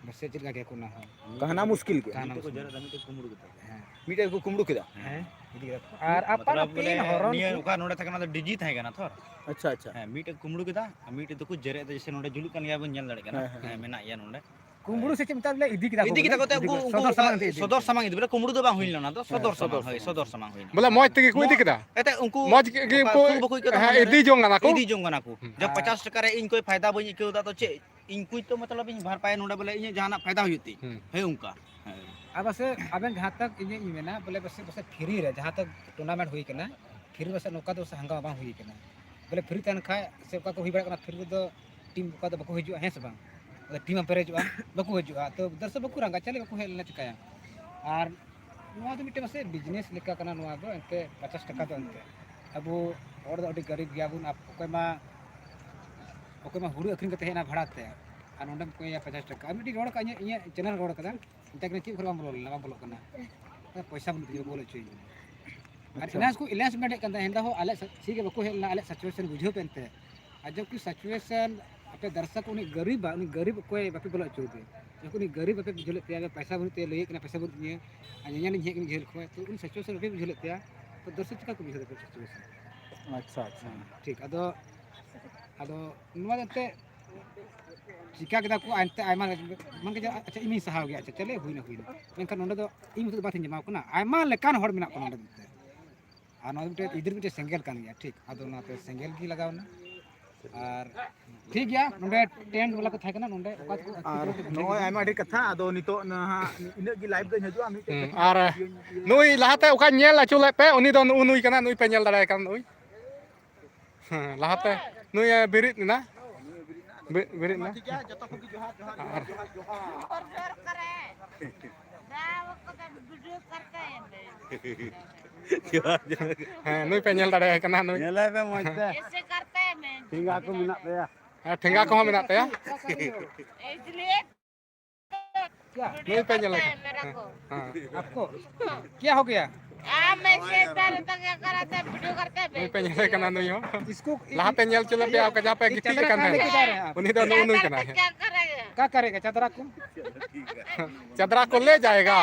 ᱯᱟᱥᱮᱡ ᱪᱮᱫ ᱞᱮᱠᱟ ᱠᱮᱭᱟ ᱠᱚ ᱚᱱᱟ ᱦᱚᱸ᱾ ᱠᱟᱦᱱᱟ ᱢᱩᱥᱠᱤᱞ ᱜᱮᱭᱟ᱾ ᱠᱟᱦᱱᱟ ᱢᱤᱫᱴᱮᱡ ᱠᱚ ᱢᱩᱥᱠᱤᱞ᱾ ᱡᱮᱨᱮᱫ ᱮᱫᱟ, ᱢᱤᱫᱴᱮᱡ ᱠᱩᱢᱵᱽᱲᱩ ᱠᱮᱫᱟ᱾ ᱦᱮᱸ᱾ ᱢᱤᱫᱴᱮᱡ ᱠᱚ ᱠᱩᱢᱵᱽᱲᱩ ᱠᱮᱫᱟ? ᱦᱮᱸ, ᱤᱫᱤ ᱠᱮᱫᱟ ᱠᱚ᱾ ᱟᱨ ᱢᱚᱛᱞᱚᱵ ᱟᱯᱟᱱ ᱵᱚᱞᱮ ᱟᱹᱯᱤᱱ ᱦᱚᱨᱚᱱ ᱱᱤᱭᱟᱹ ᱠᱚ᱾ ᱚᱠᱟ ᱱᱚᱰᱮ ᱛᱟᱦᱮᱸ ᱠᱟᱱᱟ, ᱚᱱᱟ ᱫᱚ ᱰᱤᱡᱤ ᱛᱟᱦᱮᱸ ᱠᱟᱱᱟ ᱛᱷᱚᱨ᱾ ᱟᱪᱪᱷᱟ, ᱟᱪᱪᱷᱟ᱾ ᱦᱮᱸ, ᱢᱤᱫᱴᱮᱡ ᱠᱩᱢᱵᱽᱲᱩ ᱠᱮᱫᱟ, ᱟᱨ ᱢᱤᱫᱴᱮᱡ ᱫᱚᱠᱚ ᱡᱮᱨᱮᱫ ᱮᱫᱟ, ᱡᱮᱭᱥᱮ ᱱᱚᱰᱮ ᱡᱩᱞᱩᱜ ᱠᱟᱱ ᱜᱮᱭᱟ, ᱵᱚᱱ ᱧᱮᱞ ᱫᱟᱲᱮᱭᱟᱜ ᱠᱟᱱᱟ᱾ ᱦᱮᱸ, ᱦᱮᱸ᱾ ᱦᱮᱸ, ᱢᱮᱱᱟᱜ ᱜᱮᱭᱟ ᱱᱚᱰᱮ᱾ ᱠᱩᱢᱵᱽᱲᱩ ᱥᱮ ᱪᱮᱫ ᱢᱮᱛᱟᱜ ᱞᱮ ᱤᱫᱤ ᱠᱮᱫᱟ ᱠᱚ ᱤᱫᱤ ᱠᱮᱫᱟ ᱵᱚᱞᱮ? ᱠᱚ, ᱛᱮ ᱤᱫᱤ ᱩᱱᱠᱩ, ᱠᱮᱫᱟ᱾ ᱩᱱᱠᱩ, ᱥᱚᱫᱚᱨ ᱥᱟᱢᱟᱝ ᱛᱮ ᱤᱫᱤ ᱥᱚᱫᱚᱨ ᱠᱮᱫᱟ᱾ ᱥᱟᱢᱟᱝ ᱤᱫᱤ, ᱵᱚᱞᱮ ᱠᱩᱢᱵᱽᱲᱩ ᱫᱚ ᱵᱟᱝ ᱦᱩᱭ ᱦᱮᱸ, ᱞᱮᱱᱟ, ᱚᱱᱟ ᱫᱚ ᱥᱚᱫᱚᱨ ᱥᱚᱫᱚᱨ ᱥᱟᱢᱟᱝ, ᱥᱟᱢᱟᱝ᱾ ᱦᱳᱭ, ᱥᱚᱫᱚᱨ ᱥᱟᱢᱟᱝ ᱦᱩᱭ ᱞᱮᱱᱟ᱾ ᱢᱚᱡᱽ ᱛᱮᱜᱮ ᱠᱚ ᱤᱫᱤ ᱠᱮᱫᱟ? ᱮᱱᱛᱮ ᱩᱱᱠᱩ ᱢᱚᱡᱽ ᱜᱮ ᱚᱠᱟ ᱠᱚ ᱥᱩᱨ ᱵᱟᱠᱚ ᱟᱹᱭᱠᱟᱹᱣ ᱫᱟ ᱦᱮᱸ, ᱚᱱᱟ ᱤᱫᱤ ᱨᱮ᱾ ᱡᱚᱝ ᱠᱟᱱᱟ ᱠᱚ? ᱤᱫᱤ ᱡᱚᱝ ᱠᱟᱱᱟ ᱠᱚ᱾ ᱦᱩᱸ᱾ ᱡᱚᱵ ᱟᱨ ᱯᱚᱪᱟᱥ ᱴᱟᱠᱟ ᱨᱮ ᱤᱧ ᱠᱚᱭ ᱯᱷᱟᱭᱫᱟ ᱵᱟᱹᱧ ᱟᱹᱭᱠᱟᱹᱣ ᱫᱟ, ᱛᱚ ᱪᱮᱫ? ᱤᱧ ᱠᱩᱡ ᱛᱚ ᱢᱚᱛᱞᱚᱵ ᱤᱧ ᱵᱷᱟᱨᱯᱟᱭᱟ ᱱᱚᱰᱮ, ᱵᱚᱞᱮ ᱤᱧᱟᱹᱜ ᱡᱟᱦᱟᱱᱟᱜ ᱯᱷᱟᱭᱫᱟ ᱦᱩᱭᱩᱜ ᱛᱤᱧ᱾ ᱦᱩᱸ᱾ ᱦᱮᱸ, ᱚᱱᱠᱟ᱾ ᱦᱮᱸ᱾ ᱟᱨ ᱯᱟᱥᱮ ᱟᱵᱮᱱ ᱡᱟᱦᱟᱸ ᱛᱟᱠ ᱤᱧᱟᱹᱜ ᱤᱧ ᱢᱮᱱᱟ, ᱵᱚᱞᱮ ᱯᱟᱥᱮ, ᱯᱟᱥᱮ ᱯᱷᱤᱨᱤ ᱨᱮ ᱡᱟᱦᱟᱸ ᱛᱟᱠ ᱴᱩᱨᱱᱟᱢᱮᱱᱴ ᱦᱩᱭ ᱠᱟᱱᱟ, ᱯᱷᱤᱨᱤ ᱯᱟᱥᱮ ᱱᱚᱝᱠᱟ ᱫᱚ ᱯᱟᱥᱮ ᱦᱟᱸᱜᱟᱢᱟ ᱵᱟᱝ ᱦᱩᱭ ᱠᱟᱱᱟ᱾ ᱵᱚᱞᱮ ᱯᱷᱤᱨᱤ ᱛᱟᱦᱮᱱ ᱠᱷᱟᱡ ᱥᱮ ᱚᱠᱟ ᱠᱚ ᱦᱩᱭ ᱵᱟᱲᱟᱜ ᱠᱟᱱᱟ, ᱯᱷᱤᱨᱤ ᱨᱮᱫᱚ ᱴᱤᱢ ᱚᱠᱟ ᱫᱚ ᱵᱟᱠᱚ ᱦᱤᱡᱩᱜᱼᱟ, ᱦᱮᱸ ᱥᱮ ᱵᱟᱝ? ᱟᱫᱚ ᱴᱤᱢ ᱮᱢ ᱯᱮᱨᱮᱡᱚᱜᱼᱟ, ᱵᱟᱠᱚ ᱦᱤᱡᱩᱜᱼᱟ, ᱛᱚ ᱫᱚᱨᱥᱚᱠ ᱵᱟᱠᱚ ᱨᱟᱸᱜᱟ, ᱪᱟᱞᱮ ᱵᱟᱠᱚ ᱦᱮᱡ ᱞᱮᱱᱟ, ᱪᱤᱠᱟᱹᱭᱟ? ᱟᱨ ᱱᱚᱣᱟ ᱫᱚ ᱢᱤᱫᱴᱮᱱ ᱯᱟᱥᱮ ᱵᱤᱡᱽᱱᱮᱥ ᱞᱮᱠᱟ ᱠᱟᱱᱟ, ᱱᱚᱣᱟ ᱫᱚ ᱮᱱᱛᱮ ᱯᱚᱪᱟᱥ ᱴᱟᱠᱟ ᱫᱚ ᱮᱱᱛᱮ ᱟᱵᱚ ᱦᱚᱲ ᱫᱚ ᱟᱹᱰᱤ ᱜᱟᱹᱨᱤᱵ ᱜᱮᱭᱟᱵᱚᱱ᱾ ᱟᱨ ᱚᱠᱚᱭ ᱢᱟ, ᱚᱠᱚᱭ ᱢᱟ ᱦᱩᱲᱩ ᱟᱹᱠᱷᱨᱤᱧ ᱠᱟᱛᱮ ᱦᱮᱡ ᱮᱱᱟ ᱵᱷᱟᱲᱟ ᱛᱮ, ᱟᱨ ᱱᱚᱸᱰᱮᱢ ᱠᱚᱭᱟ ᱯᱚᱪᱟᱥ ᱴᱟᱠᱟ᱾ ᱟᱨ ᱢᱤᱫᱴᱤᱡ ᱨᱚᱲ ᱠᱟᱜ, ᱤᱧᱟᱹᱜ, ᱤᱧᱟᱹᱜ ᱪᱮᱱᱮᱞ ᱨᱚᱲ ᱠᱟᱫᱟ, ᱢᱮᱛᱟᱭ ᱠᱟᱱᱟ ᱪᱮᱫ ᱠᱚᱨᱮ ᱵᱟᱢ ᱵᱚᱞᱚ ᱞᱮᱱᱟ, ᱵᱟᱢ ᱵᱚᱞᱚᱜ ᱠᱟᱱᱟ᱾ ᱯᱚᱭᱥᱟ ᱵᱟᱹᱱᱩᱜ ᱛᱤᱧᱟ, ᱵᱟᱠᱚ ᱵᱚᱞᱚ ᱦᱚᱪᱚᱭᱟᱹᱧ ᱠᱟᱱᱟ᱾ ᱟᱨ ᱟᱪᱪᱷᱟ᱾ ᱮᱱᱟᱱ ᱠᱚ ᱮᱞᱟᱭᱮᱱᱥ ᱢᱮᱱᱮᱫ ᱠᱟᱱ ᱛᱟᱦᱮᱸ, ᱦᱮᱸᱫᱟ ᱦᱚᱸ ᱟᱞᱮ ᱥᱟ-, ᱥᱤ ᱜᱮ ᱵᱟᱠᱚ ᱦᱮᱡ ᱞᱮᱱᱟ, ᱟᱞᱮ ᱥᱤᱪᱩᱭᱮᱥᱚᱱ ᱵᱩᱡᱷᱟᱹᱣ ᱯᱮ ᱮᱱᱛᱮ᱾ ᱟᱨ ᱡᱚᱵᱠᱤ ᱥᱤᱪᱩᱭᱮᱥᱚᱱ ᱟᱯᱮ ᱫᱟᱨᱥᱚᱠ ᱩᱱᱤ ᱜᱟᱹᱨᱤᱵᱟ, ᱩᱱᱤ ᱜᱟᱹᱨᱤᱵ ᱚᱠᱚᱭ ᱵᱟᱯᱮ ᱵᱚᱞᱚ ᱦᱚᱪᱚ ᱟᱫᱮ? ᱡᱚᱠᱷᱚᱱ ᱩᱱᱤ ᱜᱟᱹᱨᱤᱵ ᱵᱟᱯᱮ ᱵᱩᱡᱷᱟᱹᱣ ᱞᱮᱫ ᱛᱟᱭᱟ, ᱯᱚᱭᱥᱟ ᱵᱟᱹᱱᱩᱜ ᱛᱟᱭᱟ, ᱞᱟᱹᱭᱮᱫ ᱠᱟᱱᱟ ᱯᱚᱭᱥᱟ ᱵᱟᱹᱱᱩᱜ ᱛᱤᱧᱟᱹ, ᱟᱨ ᱧᱮᱧᱮᱞᱤᱧ ᱦᱮᱡ ᱠᱟᱱᱟ ᱡᱷᱟᱹᱞ ᱠᱷᱚᱱ, ᱛᱚ ᱩᱱᱤ ᱥᱤᱪᱩᱭᱮᱥᱚᱱ ᱵᱟᱯᱮ ᱵᱩᱡᱷᱟᱹᱣ ᱞᱮᱫ ᱛᱟᱭᱟ, ᱛᱚ ᱫᱚᱨᱥᱚᱠ ᱪᱤᱠᱟ ᱠᱚ ᱵᱩᱡᱷᱟᱹᱣ ᱫᱟᱲᱮᱭᱟᱜᱼᱟ ᱥᱤᱪᱩᱭᱮᱥᱚᱱ? ᱟᱪᱪᱷᱟ, ᱟᱪᱪᱷᱟ᱾ ᱴᱷᱤᱠ, ᱟᱫᱚ, ᱟᱫᱚ ᱱᱚᱣᱟ ᱫᱚ ᱮᱱᱛᱮᱫ ᱪᱤᱠᱟ ᱠᱮᱫᱟ ᱠᱚ, ᱮᱱᱛᱮᱫ ᱟᱭᱢᱟ, ᱢᱟᱱᱮ ᱡᱮ, ᱟᱪᱪᱷᱟ, ᱤᱧᱤᱧ ᱥᱟᱦᱟᱣ ᱜᱮᱭᱟ, ᱟᱪᱪᱷᱟ, ᱪᱚᱞᱮ, ᱦᱩᱭᱱᱟ, ᱦᱩᱭᱱᱟ᱾ ᱢᱮᱱᱠᱷᱟᱱ ᱱᱚᱸᱰᱮ ᱫᱚ ᱤᱧ ᱢᱚᱛᱚ ᱫᱚ ᱵᱟᱝ ᱛᱤᱧ ᱡᱟᱢᱟᱣ ᱠᱟᱱᱟ, ᱟᱭᱢᱟ ᱞᱮᱠᱟᱱ ᱦᱚᱲ ᱢᱮᱱᱟᱜ ᱠᱚᱣᱟ ᱱᱚᱸᱰᱮ ᱫᱚ᱾ ᱟᱨ ᱱᱚᱣᱟ ᱫᱚ ᱢᱤᱫᱴᱮᱡ ᱤᱫᱤᱨ ᱢᱤᱫᱴᱮᱡ ᱥᱮᱸᱜᱮᱞ ᱠᱟᱱ ᱜᱮᱭᱟ, ᱴᱷᱤᱠ᱾ ᱟᱫᱚ ᱚᱱᱟᱛᱮ ᱥᱮᱸᱜᱮᱞ ᱜᱮ ᱞᱟᱜᱟᱣ ᱮᱱᱟ᱾ ᱟᱨ ᱴᱷᱤᱠ ᱜᱮᱭᱟ, ᱱᱚᱸᱰᱮ ᱴᱮᱱᱴ ᱵᱟᱞᱟ ᱠᱚ ᱛᱟᱦᱮᱸ ᱠᱟᱱᱟ ᱱᱚᱸᱰᱮ, ᱚᱠᱟ ᱛᱮᱠᱚ ᱟᱨ ᱱᱚᱜᱼᱚᱭ ᱟᱭᱢᱟ ᱟᱹᱰᱤ ᱠᱟᱛᱷᱟ, ᱟᱫᱚ ᱱᱤᱛᱚᱜ ᱱᱟᱦᱟᱜ ᱤᱱᱟᱹᱜ ᱜᱮ ᱞᱟᱭᱤᱵᱷ ᱫᱚᱧ ᱦᱤᱡᱩᱜᱼᱟ, ᱢᱤᱫᱴᱮᱡ ᱦᱩᱸ, ᱠᱟᱛᱷᱟ ᱟᱨ ᱤᱭᱟᱹᱧ, ᱤᱭᱟᱹᱧ ᱱᱩᱭ ᱞᱟᱦᱟᱛᱮ ᱚᱠᱟ ᱧᱮᱞ ᱟᱹᱪᱩᱨ ᱞᱮᱫ ᱯᱮ, ᱩᱱᱤ ᱫᱚ ᱱᱩᱜᱼᱩ ᱱᱩᱭ ᱠᱟᱱᱟ, ᱱᱩᱭ ᱯᱮ ᱧᱮᱞ ᱫᱟᱲᱮᱭᱟᱭ ᱠᱟᱱᱟ, ᱱᱩᱭ᱾ ᱦᱮᱸ, ᱞᱟᱦᱟᱛᱮ ᱱᱩᱭᱮ ᱵᱮᱨᱮᱫ ᱮᱱᱟ᱾ ᱵᱮ-, ᱵᱮᱨᱮᱫ ᱮᱱᱟ᱾ ᱴᱷᱤᱠ ᱜᱮᱭᱟ, ᱡᱚᱛᱚ ᱠᱚᱜᱮ ᱡᱚᱦᱟᱨ, ᱡᱚᱦᱟᱨ, ᱟᱨ ᱡᱚᱦᱟᱨ, ᱡᱚᱦᱟᱨ᱾ ᱡᱚᱦᱟᱨ, ᱡᱚᱦᱟᱨ ᱠᱚᱨᱮ᱾ ᱡᱟ ᱠᱚᱫᱚ video ᱠᱟᱨᱛᱮ ᱦᱮᱸ, ᱱᱩᱭ ᱯᱮ ᱧᱮᱞ ᱫᱟᱲᱮᱭᱟᱭ ᱠᱟᱱᱟ, ᱱᱩᱭ᱾ ᱧᱮᱞᱟᱭ ᱯᱮ ᱢᱚᱡᱽ ᱛᱮ᱾ ᱮᱥᱮ ᱠᱟᱨᱛᱮ ᱦᱮᱸ, ᱴᱷᱮᱸᱜᱟ ᱠᱚᱦᱚᱸ ᱢᱮᱱᱟᱜ ᱛᱟᱭᱟ᱾ ᱱᱩᱭ ᱯᱮ ᱧᱮᱞᱮ ᱠᱟᱱᱟ᱾ ᱦᱮᱸ, ᱦᱮᱸ᱾ ᱟᱯᱠᱳ ᱠᱭᱟ ᱦᱳ ᱜᱟᱭᱟ? ᱱᱩᱭ ᱯᱮ ᱧᱮᱞᱮ ᱠᱟᱱᱟ, ᱱᱩᱭ ᱦᱚᱸ᱾ ᱞᱟᱦᱟᱛᱮ ᱧᱮᱞ ᱪᱚ ᱞᱮᱯᱮ, ᱚᱠᱟ ᱡᱟᱦᱟᱸ ᱯᱮ ᱜᱤᱛᱤᱡ ᱟᱠᱟᱱ ᱛᱟᱦᱮᱸᱱᱟ᱾ ᱩᱱᱤ ᱫᱚ ᱱᱩᱜᱼᱩ ᱱᱩᱭ ᱠᱟᱱᱟᱭ᱾ ᱠᱭᱟ ᱠᱟᱨᱮᱜᱟ? ᱪᱟᱫᱨᱟ ᱠᱚ ᱞᱮ ᱡᱟᱭᱮᱜᱟ᱾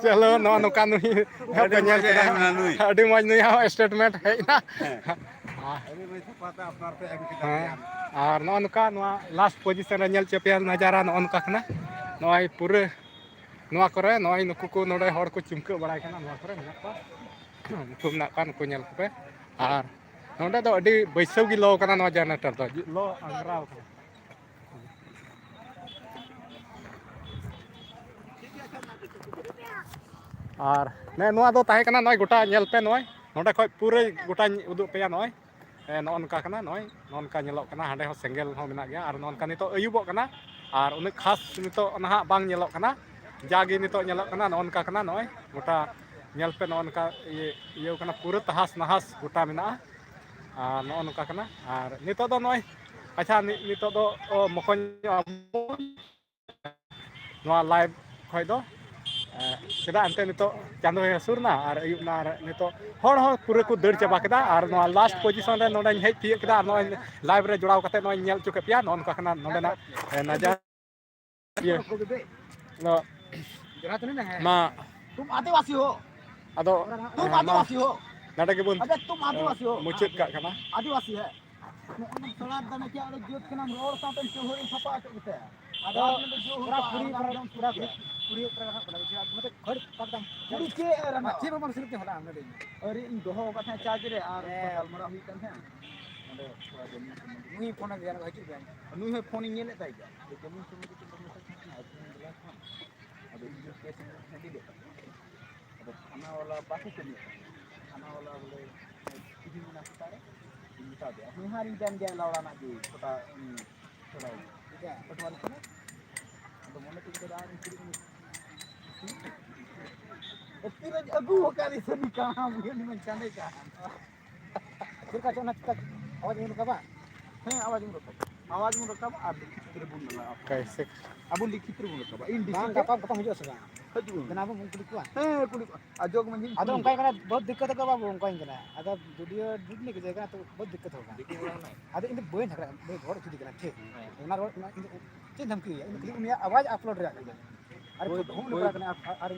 ᱪᱚᱞᱚ, ᱱᱚᱜᱼᱚ ᱱᱚᱝᱠᱟ ᱱᱩᱭ ᱦᱚᱸ ᱯᱮ ᱧᱮᱞ ᱠᱮᱫᱟ᱾ ᱟᱹᱰᱤ ᱢᱚᱡᱽ ᱱᱩᱭ ᱦᱚᱸ statement ᱦᱮᱡ ᱮᱱᱟ᱾ ᱦᱮᱸ, ᱟᱨ ᱱᱚᱜᱼᱚ ᱱᱚᱝᱠᱟ ᱱᱚᱣᱟ last position ᱨᱮ ᱧᱮᱞ ᱦᱚᱪᱚ ᱯᱮᱭᱟ ᱱᱟᱡᱟᱨᱟ ᱱᱚᱜᱼᱚ ᱱᱚᱝᱠᱟ ᱠᱟᱱᱟ᱾ ᱱᱚᱜᱼᱚᱭ ᱯᱩᱨᱟᱹ ᱱᱚᱣᱟ ᱠᱚᱨᱮ ᱱᱚᱜᱼᱚᱭ ᱱᱩᱠᱩ ᱠᱚ ᱱᱚᱰᱮ ᱦᱚᱲ ᱠᱚ ᱪᱩᱢᱠᱟᱹᱜ ᱵᱟᱲᱟᱭ ᱠᱟᱱᱟ, ᱱᱚᱣᱟ ᱠᱚᱨᱮ ᱢᱮᱱᱟᱜ ᱠᱚᱣᱟ᱾ ᱱᱩᱠᱩ ᱢᱮᱱᱟᱜ ᱠᱚᱣᱟ, ᱱᱩᱠᱩ ᱧᱮᱞ ᱠᱚᱯᱮ᱾ ᱟᱨ ᱱᱚᱰᱮ ᱫᱚ ᱟᱹᱰᱤ ᱵᱟᱹᱭᱥᱟᱹᱣ ᱜᱮ ᱞᱚ ᱠᱟᱱᱟ, ᱱᱚᱣᱟ generator ᱫᱚ ᱞᱚ ᱟᱝᱜᱽᱨᱟᱣ ᱠᱟᱱᱟ᱾ ᱟᱨ ᱱᱮ-, ᱱᱚᱣᱟ ᱫᱚ ᱛᱟᱦᱮᱸ ᱠᱟᱱᱟ, ᱱᱚᱜᱼᱚᱭ ᱜᱚᱴᱟ ᱧᱮᱞ ᱯᱮ, ᱱᱚᱜᱼᱚᱭ ᱱᱚᱸᱰᱮ ᱠᱷᱚᱡ ᱯᱩᱨᱟᱹ ᱜᱚᱴᱟᱧ ᱩᱫᱩᱜ ᱯᱮᱭᱟ᱾ ᱱᱚᱜᱼᱚᱭ, ᱦᱮᱸ, ᱱᱚᱜᱼᱚ ᱱᱚᱝᱠᱟ ᱠᱟᱱᱟ, ᱱᱚᱜᱼᱚᱭ ᱱᱚᱜᱼᱚ ᱱᱚᱝᱠᱟ ᱧᱮᱞᱚᱜ ᱠᱟᱱᱟ, ᱦᱟᱸᱰᱮ ᱦᱚᱸ ᱥᱮᱸᱜᱮᱞ ᱦᱚᱸ ᱢᱮᱱᱟᱜ ᱜᱮᱭᱟ᱾ ᱟᱨ ᱱᱚᱜᱼᱚ ᱱᱚᱝᱠᱟ ᱱᱤᱛᱚᱜ ᱟᱹᱭᱩᱵᱚᱜ ᱠᱟᱱᱟ, ᱟᱨ ᱩᱱᱟᱹᱜ ᱠᱷᱟᱥ ᱱᱤᱛᱚᱜ ᱱᱟᱦᱟᱜ ᱵᱟᱝ ᱧᱮᱞᱚᱜ ᱠᱟᱱᱟ, ᱡᱟᱜᱮ ᱱᱤᱛᱚᱜ ᱧᱮᱞᱚᱜ ᱠᱟᱱᱟ ᱱᱚᱜᱼᱚ ᱱᱚᱝᱠᱟ ᱠᱟᱱᱟ᱾ ᱱᱚᱜᱼᱚᱭ ᱜᱚᱴᱟ ᱧᱮᱞ ᱯᱮ, ᱱᱚᱜᱼᱚ ᱱᱚᱝᱠᱟ ᱤᱭᱟᱹ, ᱤᱭᱟᱹ ᱠᱟᱱᱟ, ᱯᱩᱨᱟᱹ ᱛᱟᱦᱟᱥ ᱱᱟᱦᱟᱥ ᱜᱚᱴᱟ ᱢᱮᱱᱟᱜᱼᱟ᱾ ᱟᱨ ᱱᱚᱜᱼᱚ ᱱᱚᱝᱠᱟ ᱠᱟᱱᱟ᱾ ᱟᱨ ᱱᱤᱛᱚᱜ ᱫᱚ ᱱᱚᱜᱼᱚᱭ ᱟᱪᱪᱷᱟ, ᱱᱤ-, ᱱᱤᱛᱚᱜ ᱫᱚ, ᱚ, ᱢᱚᱠᱚᱧᱚᱜ ᱟᱵᱚᱱ ᱱᱚᱣᱟ live ᱠᱷᱚᱡ ᱫᱚ᱾ ᱮ, ᱪᱮᱫᱟᱜ ᱮᱱᱛᱮ ᱱᱤᱛᱚᱜ ᱪᱟᱸᱫᱳᱭ ᱦᱟᱹᱥᱩᱨ ᱱᱟ ᱟᱨ ᱟᱹᱭᱩᱵ ᱱᱟ, ᱟᱨ ᱱᱤᱛᱚᱜ ᱦᱚᱲ ᱦᱚᱸ ᱯᱩᱨᱟᱹ ᱠᱚ ᱫᱟᱹᱲ ᱪᱟᱵᱟ ᱠᱮᱫᱟ᱾ ᱟᱨ ᱱᱚᱣᱟ last position ᱨᱮ ᱱᱚᱰᱮᱧ ᱦᱮᱡ ᱛᱤᱭᱳᱜ ᱠᱮᱫᱟ᱾ ᱟᱨ ᱱᱚᱜᱼᱚᱭ live ᱨᱮ ᱡᱚᱲᱟᱣ ᱠᱟᱛᱮ ᱱᱚᱜᱼᱚᱭ ᱧᱮᱞ ᱦᱚᱪᱚ ᱠᱮᱫ ᱯᱮᱭᱟ ᱱᱚᱜᱼᱚ ᱱᱚᱝᱠᱟ ᱠᱟᱱᱟ ᱱᱚᱰᱮᱱᱟᱜ, ᱮ, ᱱᱟᱡᱟᱨ᱾ ᱤᱭᱟᱹ, ᱱᱚᱣᱟ ᱡᱟᱦᱟᱸ ᱛᱤᱱᱟᱹᱜ ᱦᱮᱸ᱾ ᱢᱟ ᱛᱩᱢ ᱟᱹᱫᱤᱵᱟᱹᱥᱤ ᱦᱳ᱾ ᱟᱫᱚ, ᱛᱩᱢ ᱦᱮᱸ, ᱢᱟ ᱟᱹᱫᱤᱵᱟᱹᱥᱤ ᱦᱳ᱾ ᱱᱚᱰᱮ ᱜᱮᱵᱚᱱ, ᱟᱵᱮ ᱛᱩᱢ ᱟᱹᱫᱤᱵᱟᱹᱥᱤ ᱦᱳ᱾ ᱢᱩᱪᱟᱹᱫ ᱠᱟᱜ ᱠᱟᱱᱟ᱾ ᱟᱹᱫᱤᱵᱟᱹᱥᱤ ᱦᱮᱸ᱾ ᱱᱚᱜᱼᱚᱭ ᱥᱟᱞᱟᱫ ᱫᱟᱱᱮ ᱪᱮᱫ ᱟᱨᱚ ᱡᱟᱹᱛ ᱠᱟᱱᱟᱢ ᱨᱚᱲ ᱥᱟᱶᱛᱮᱢ ᱪᱟᱹᱣᱦᱟᱹᱨ ᱮᱢ ᱥᱟᱯᱟ ᱦᱚᱪᱚ ᱠᱮᱫᱟ᱾ ᱟᱫᱚ ᱟᱨ ᱚᱱᱟ ᱫᱚ ᱡᱳᱨ ᱯᱩᱨᱟ ᱠᱚ ᱠᱩᱲᱤ ᱟᱨ ᱯᱩᱨᱟ, ᱵᱟᱝ ᱯᱩᱨᱟ ᱡᱳᱨ ᱠᱩᱲᱤ, ᱠᱚ᱾ ᱠᱩᱲᱤ ᱯᱩᱨᱟ ᱦᱟᱸᱜ ᱵᱚᱞᱮ ᱵᱩᱡᱷᱟᱹᱣ, ᱢᱚᱛᱞᱚᱵ ᱠᱷᱟᱹᱲ ᱯᱟᱠᱫᱟᱢ᱾ ᱠᱩᱲᱤ ᱪᱮᱫ ᱨᱮᱱᱟᱜ? ᱪᱮᱫ ᱦᱚᱸ ᱵᱟᱝ ᱥᱤᱨᱤᱯ ᱛᱮ ᱦᱚᱞᱟ ᱟᱢ ᱞᱟᱹᱭ ᱢᱮ᱾ ᱟᱹᱣᱨᱤ ᱤᱧ ᱫᱚᱦᱚ ᱟᱠᱟᱫ ᱛᱟᱦᱮᱸᱫ charge ᱨᱮ ᱟᱨ ᱦᱮᱸ᱾ ᱜᱟᱞᱢᱟᱨᱟᱣ ᱦᱩᱭᱩᱜ ᱠᱟᱱ ᱛᱟᱦᱮᱸᱫ᱾ ᱚᱸᱰᱮ ᱛᱷᱚᱲᱟ ᱡᱚᱢᱤ ᱥᱚᱢᱵᱚᱱᱫᱷᱮ ᱱᱩᱭ ᱯᱷᱳᱱ ᱟᱫᱮᱭᱟ, ᱦᱤᱡᱩᱜ ᱵᱮᱱ᱾ ᱱᱩᱭ ᱦᱚᱸ ᱯᱷᱳᱱᱤᱧ ᱧᱮᱞᱮᱫ ᱛᱟᱭ ᱜᱮᱭᱟ᱾ ᱟᱫᱚ ᱡᱚᱢᱤ ᱥᱚᱢᱵᱚᱱᱫᱷᱮ ᱪᱮᱫ ᱠᱚ ᱢᱮᱛᱟᱜ ᱠᱟᱱᱟ, ᱟᱹᱠᱷᱨᱤᱧ ᱵᱮᱞᱟ ᱠᱷᱚᱱ᱾ ᱟᱫᱚ ᱤᱧ ᱫᱚ ᱠᱮᱥ ᱤᱧ ᱦᱮᱱᱰᱮᱞᱮᱫ ᱛᱟᱠᱚᱣᱟ᱾ ᱟᱫᱚ ᱛᱷᱟᱱᱟ ᱵᱟᱞᱟ ᱵᱟᱠᱚ ᱠᱟᱹᱢᱤᱭᱮᱫ ᱠᱟᱱᱟ᱾ ᱛᱷᱟᱱᱟ ᱵᱟᱞᱟ ᱵᱚᱞᱮ ᱛᱤᱦᱤᱧ ᱚᱱᱟ ᱥᱮᱛᱟᱜ ᱨᱮ ᱤᱧ ᱢᱮᱛᱟ ᱫᱮᱭᱟ, ᱱᱩᱭ ᱦᱟᱸᱜ ᱤᱧ ᱠᱟᱱ ᱜᱮᱭᱟ ᱞᱟᱣᱲᱟ ᱨᱮᱱᱟᱜ ᱜᱮ ᱪᱷᱳᱴᱟ, ᱩᱱᱤ ᱪᱷᱳᱴᱟ ᱯᱟᱴᱣᱟᱨᱤ ᱠᱟᱱᱟ᱾ ᱟᱫᱚ ᱢᱚᱱᱮ ᱛᱮ ᱤᱧ ᱫᱚ ᱟᱨ ᱩᱱᱠᱩ ᱫᱚ ᱛᱤᱨᱮᱧ ᱟᱹᱜᱩ ᱟᱠᱟᱫ ᱥᱟᱹᱨᱤ ᱠᱟᱦᱟᱢ ᱩᱭᱦᱟᱹᱨ ᱞᱮᱢᱮ ᱪᱟᱸᱫᱮ ᱠᱟᱦᱟᱢ᱾ ᱪᱮᱫ ᱞᱮᱠᱟ ᱪᱚ ᱚᱱᱟ ᱪᱮᱫ ᱞᱮᱠᱟ ᱟᱣᱟᱡᱽ ᱮᱢ ᱨᱟᱠᱟᱵᱟ? ᱦᱮᱸ, ᱟᱣᱟᱡᱽ ᱮᱢ ᱨᱟᱠᱟᱵᱟ᱾ ᱟᱣᱟᱡᱽ ᱮᱢ ᱨᱟᱠᱟᱵᱟ ᱟᱨ ᱞᱤᱠᱷᱤᱛ ᱨᱮᱵᱚᱱ ᱚᱞᱟ᱾ ᱠᱟᱭᱥᱮ? ᱟᱵᱚ ᱞᱤᱠᱷᱤᱛ ᱨᱮᱵᱚᱱ ᱨᱟᱠᱟᱵᱟ᱾ ᱤᱧ ᱰᱤᱥᱤ ᱵᱟᱝ, ᱴᱷᱮᱱ ᱜᱟᱯᱟ, ᱜᱟᱯᱟᱢ ᱦᱤᱡᱩᱜᱼᱟ ᱥᱮ ᱵᱟᱝ? ᱦᱤᱡᱩᱜ ᱟᱹᱧ᱾ ᱫᱮᱱᱟ ᱵᱚᱱ ᱠᱩᱞᱤ ᱠᱚᱣᱟ᱾ ᱦᱮᱸ, ᱠᱩᱞᱤ ᱠᱚᱣᱟ᱾ ᱟᱨ ᱡᱚᱜᱽ ᱢᱟᱺᱡᱷᱤ ᱟᱫᱚ ᱠᱩᱞᱤ ᱚᱱᱠᱟ ᱠᱚᱣᱟ᱾ ᱠᱟᱱᱟ, ᱵᱚᱦᱩᱛ ᱫᱤᱠᱠᱟᱛ ᱠᱚ ᱵᱟᱵᱩ, ᱚᱱᱠᱟ ᱠᱟᱱᱟ᱾ ᱟᱫᱚ ᱵᱷᱤᱰᱤᱭᱳ ᱰᱤᱞᱤᱴ ᱞᱟᱹᱜᱤᱫ ᱡᱟᱭᱜᱟ ᱛᱚ ᱵᱚᱦᱩᱛ ᱫᱤᱠᱠᱟᱛ ᱦᱚᱸ ᱠᱟᱱᱟ᱾ ᱫᱤᱠᱠᱟᱛ ᱦᱚᱸ ᱠᱟᱱᱟ᱾ ᱟᱫᱚ ᱤᱧ ᱫᱚ ᱵᱟᱹᱧ ᱡᱷᱟᱜᱽᱲᱟ, ᱵᱟᱹᱧ ᱨᱚᱲ ᱦᱚᱪᱚ ᱫᱮ ᱠᱟᱱᱟ, ᱴᱷᱤᱠ᱾ ᱦᱮᱸ᱾ ᱚᱱᱟ ᱨᱚᱲ, ᱚᱱᱟ ᱤᱧ ᱫᱚ ᱪᱮᱫ ᱫᱷᱟᱢᱠᱤ ᱦᱩᱭᱩᱜᱼᱟ? ᱤᱧ ᱫᱚ ᱠᱷᱟᱹᱞᱤ ᱩᱱᱤᱭᱟᱜ ᱟᱣᱟᱡᱽ ᱟᱯᱞᱳᱰ ᱨᱮᱭᱟᱜ ᱠᱟᱱᱟ᱾ ᱟᱨ ᱦᱳᱭ, ᱯᱷᱳᱴᱳ ᱦᱚᱸ ᱩᱱᱤ ᱦᱳᱭ᱾ ᱠᱚᱨᱟᱣ ᱠᱟᱱᱟ, ᱟᱨ, ᱟᱨ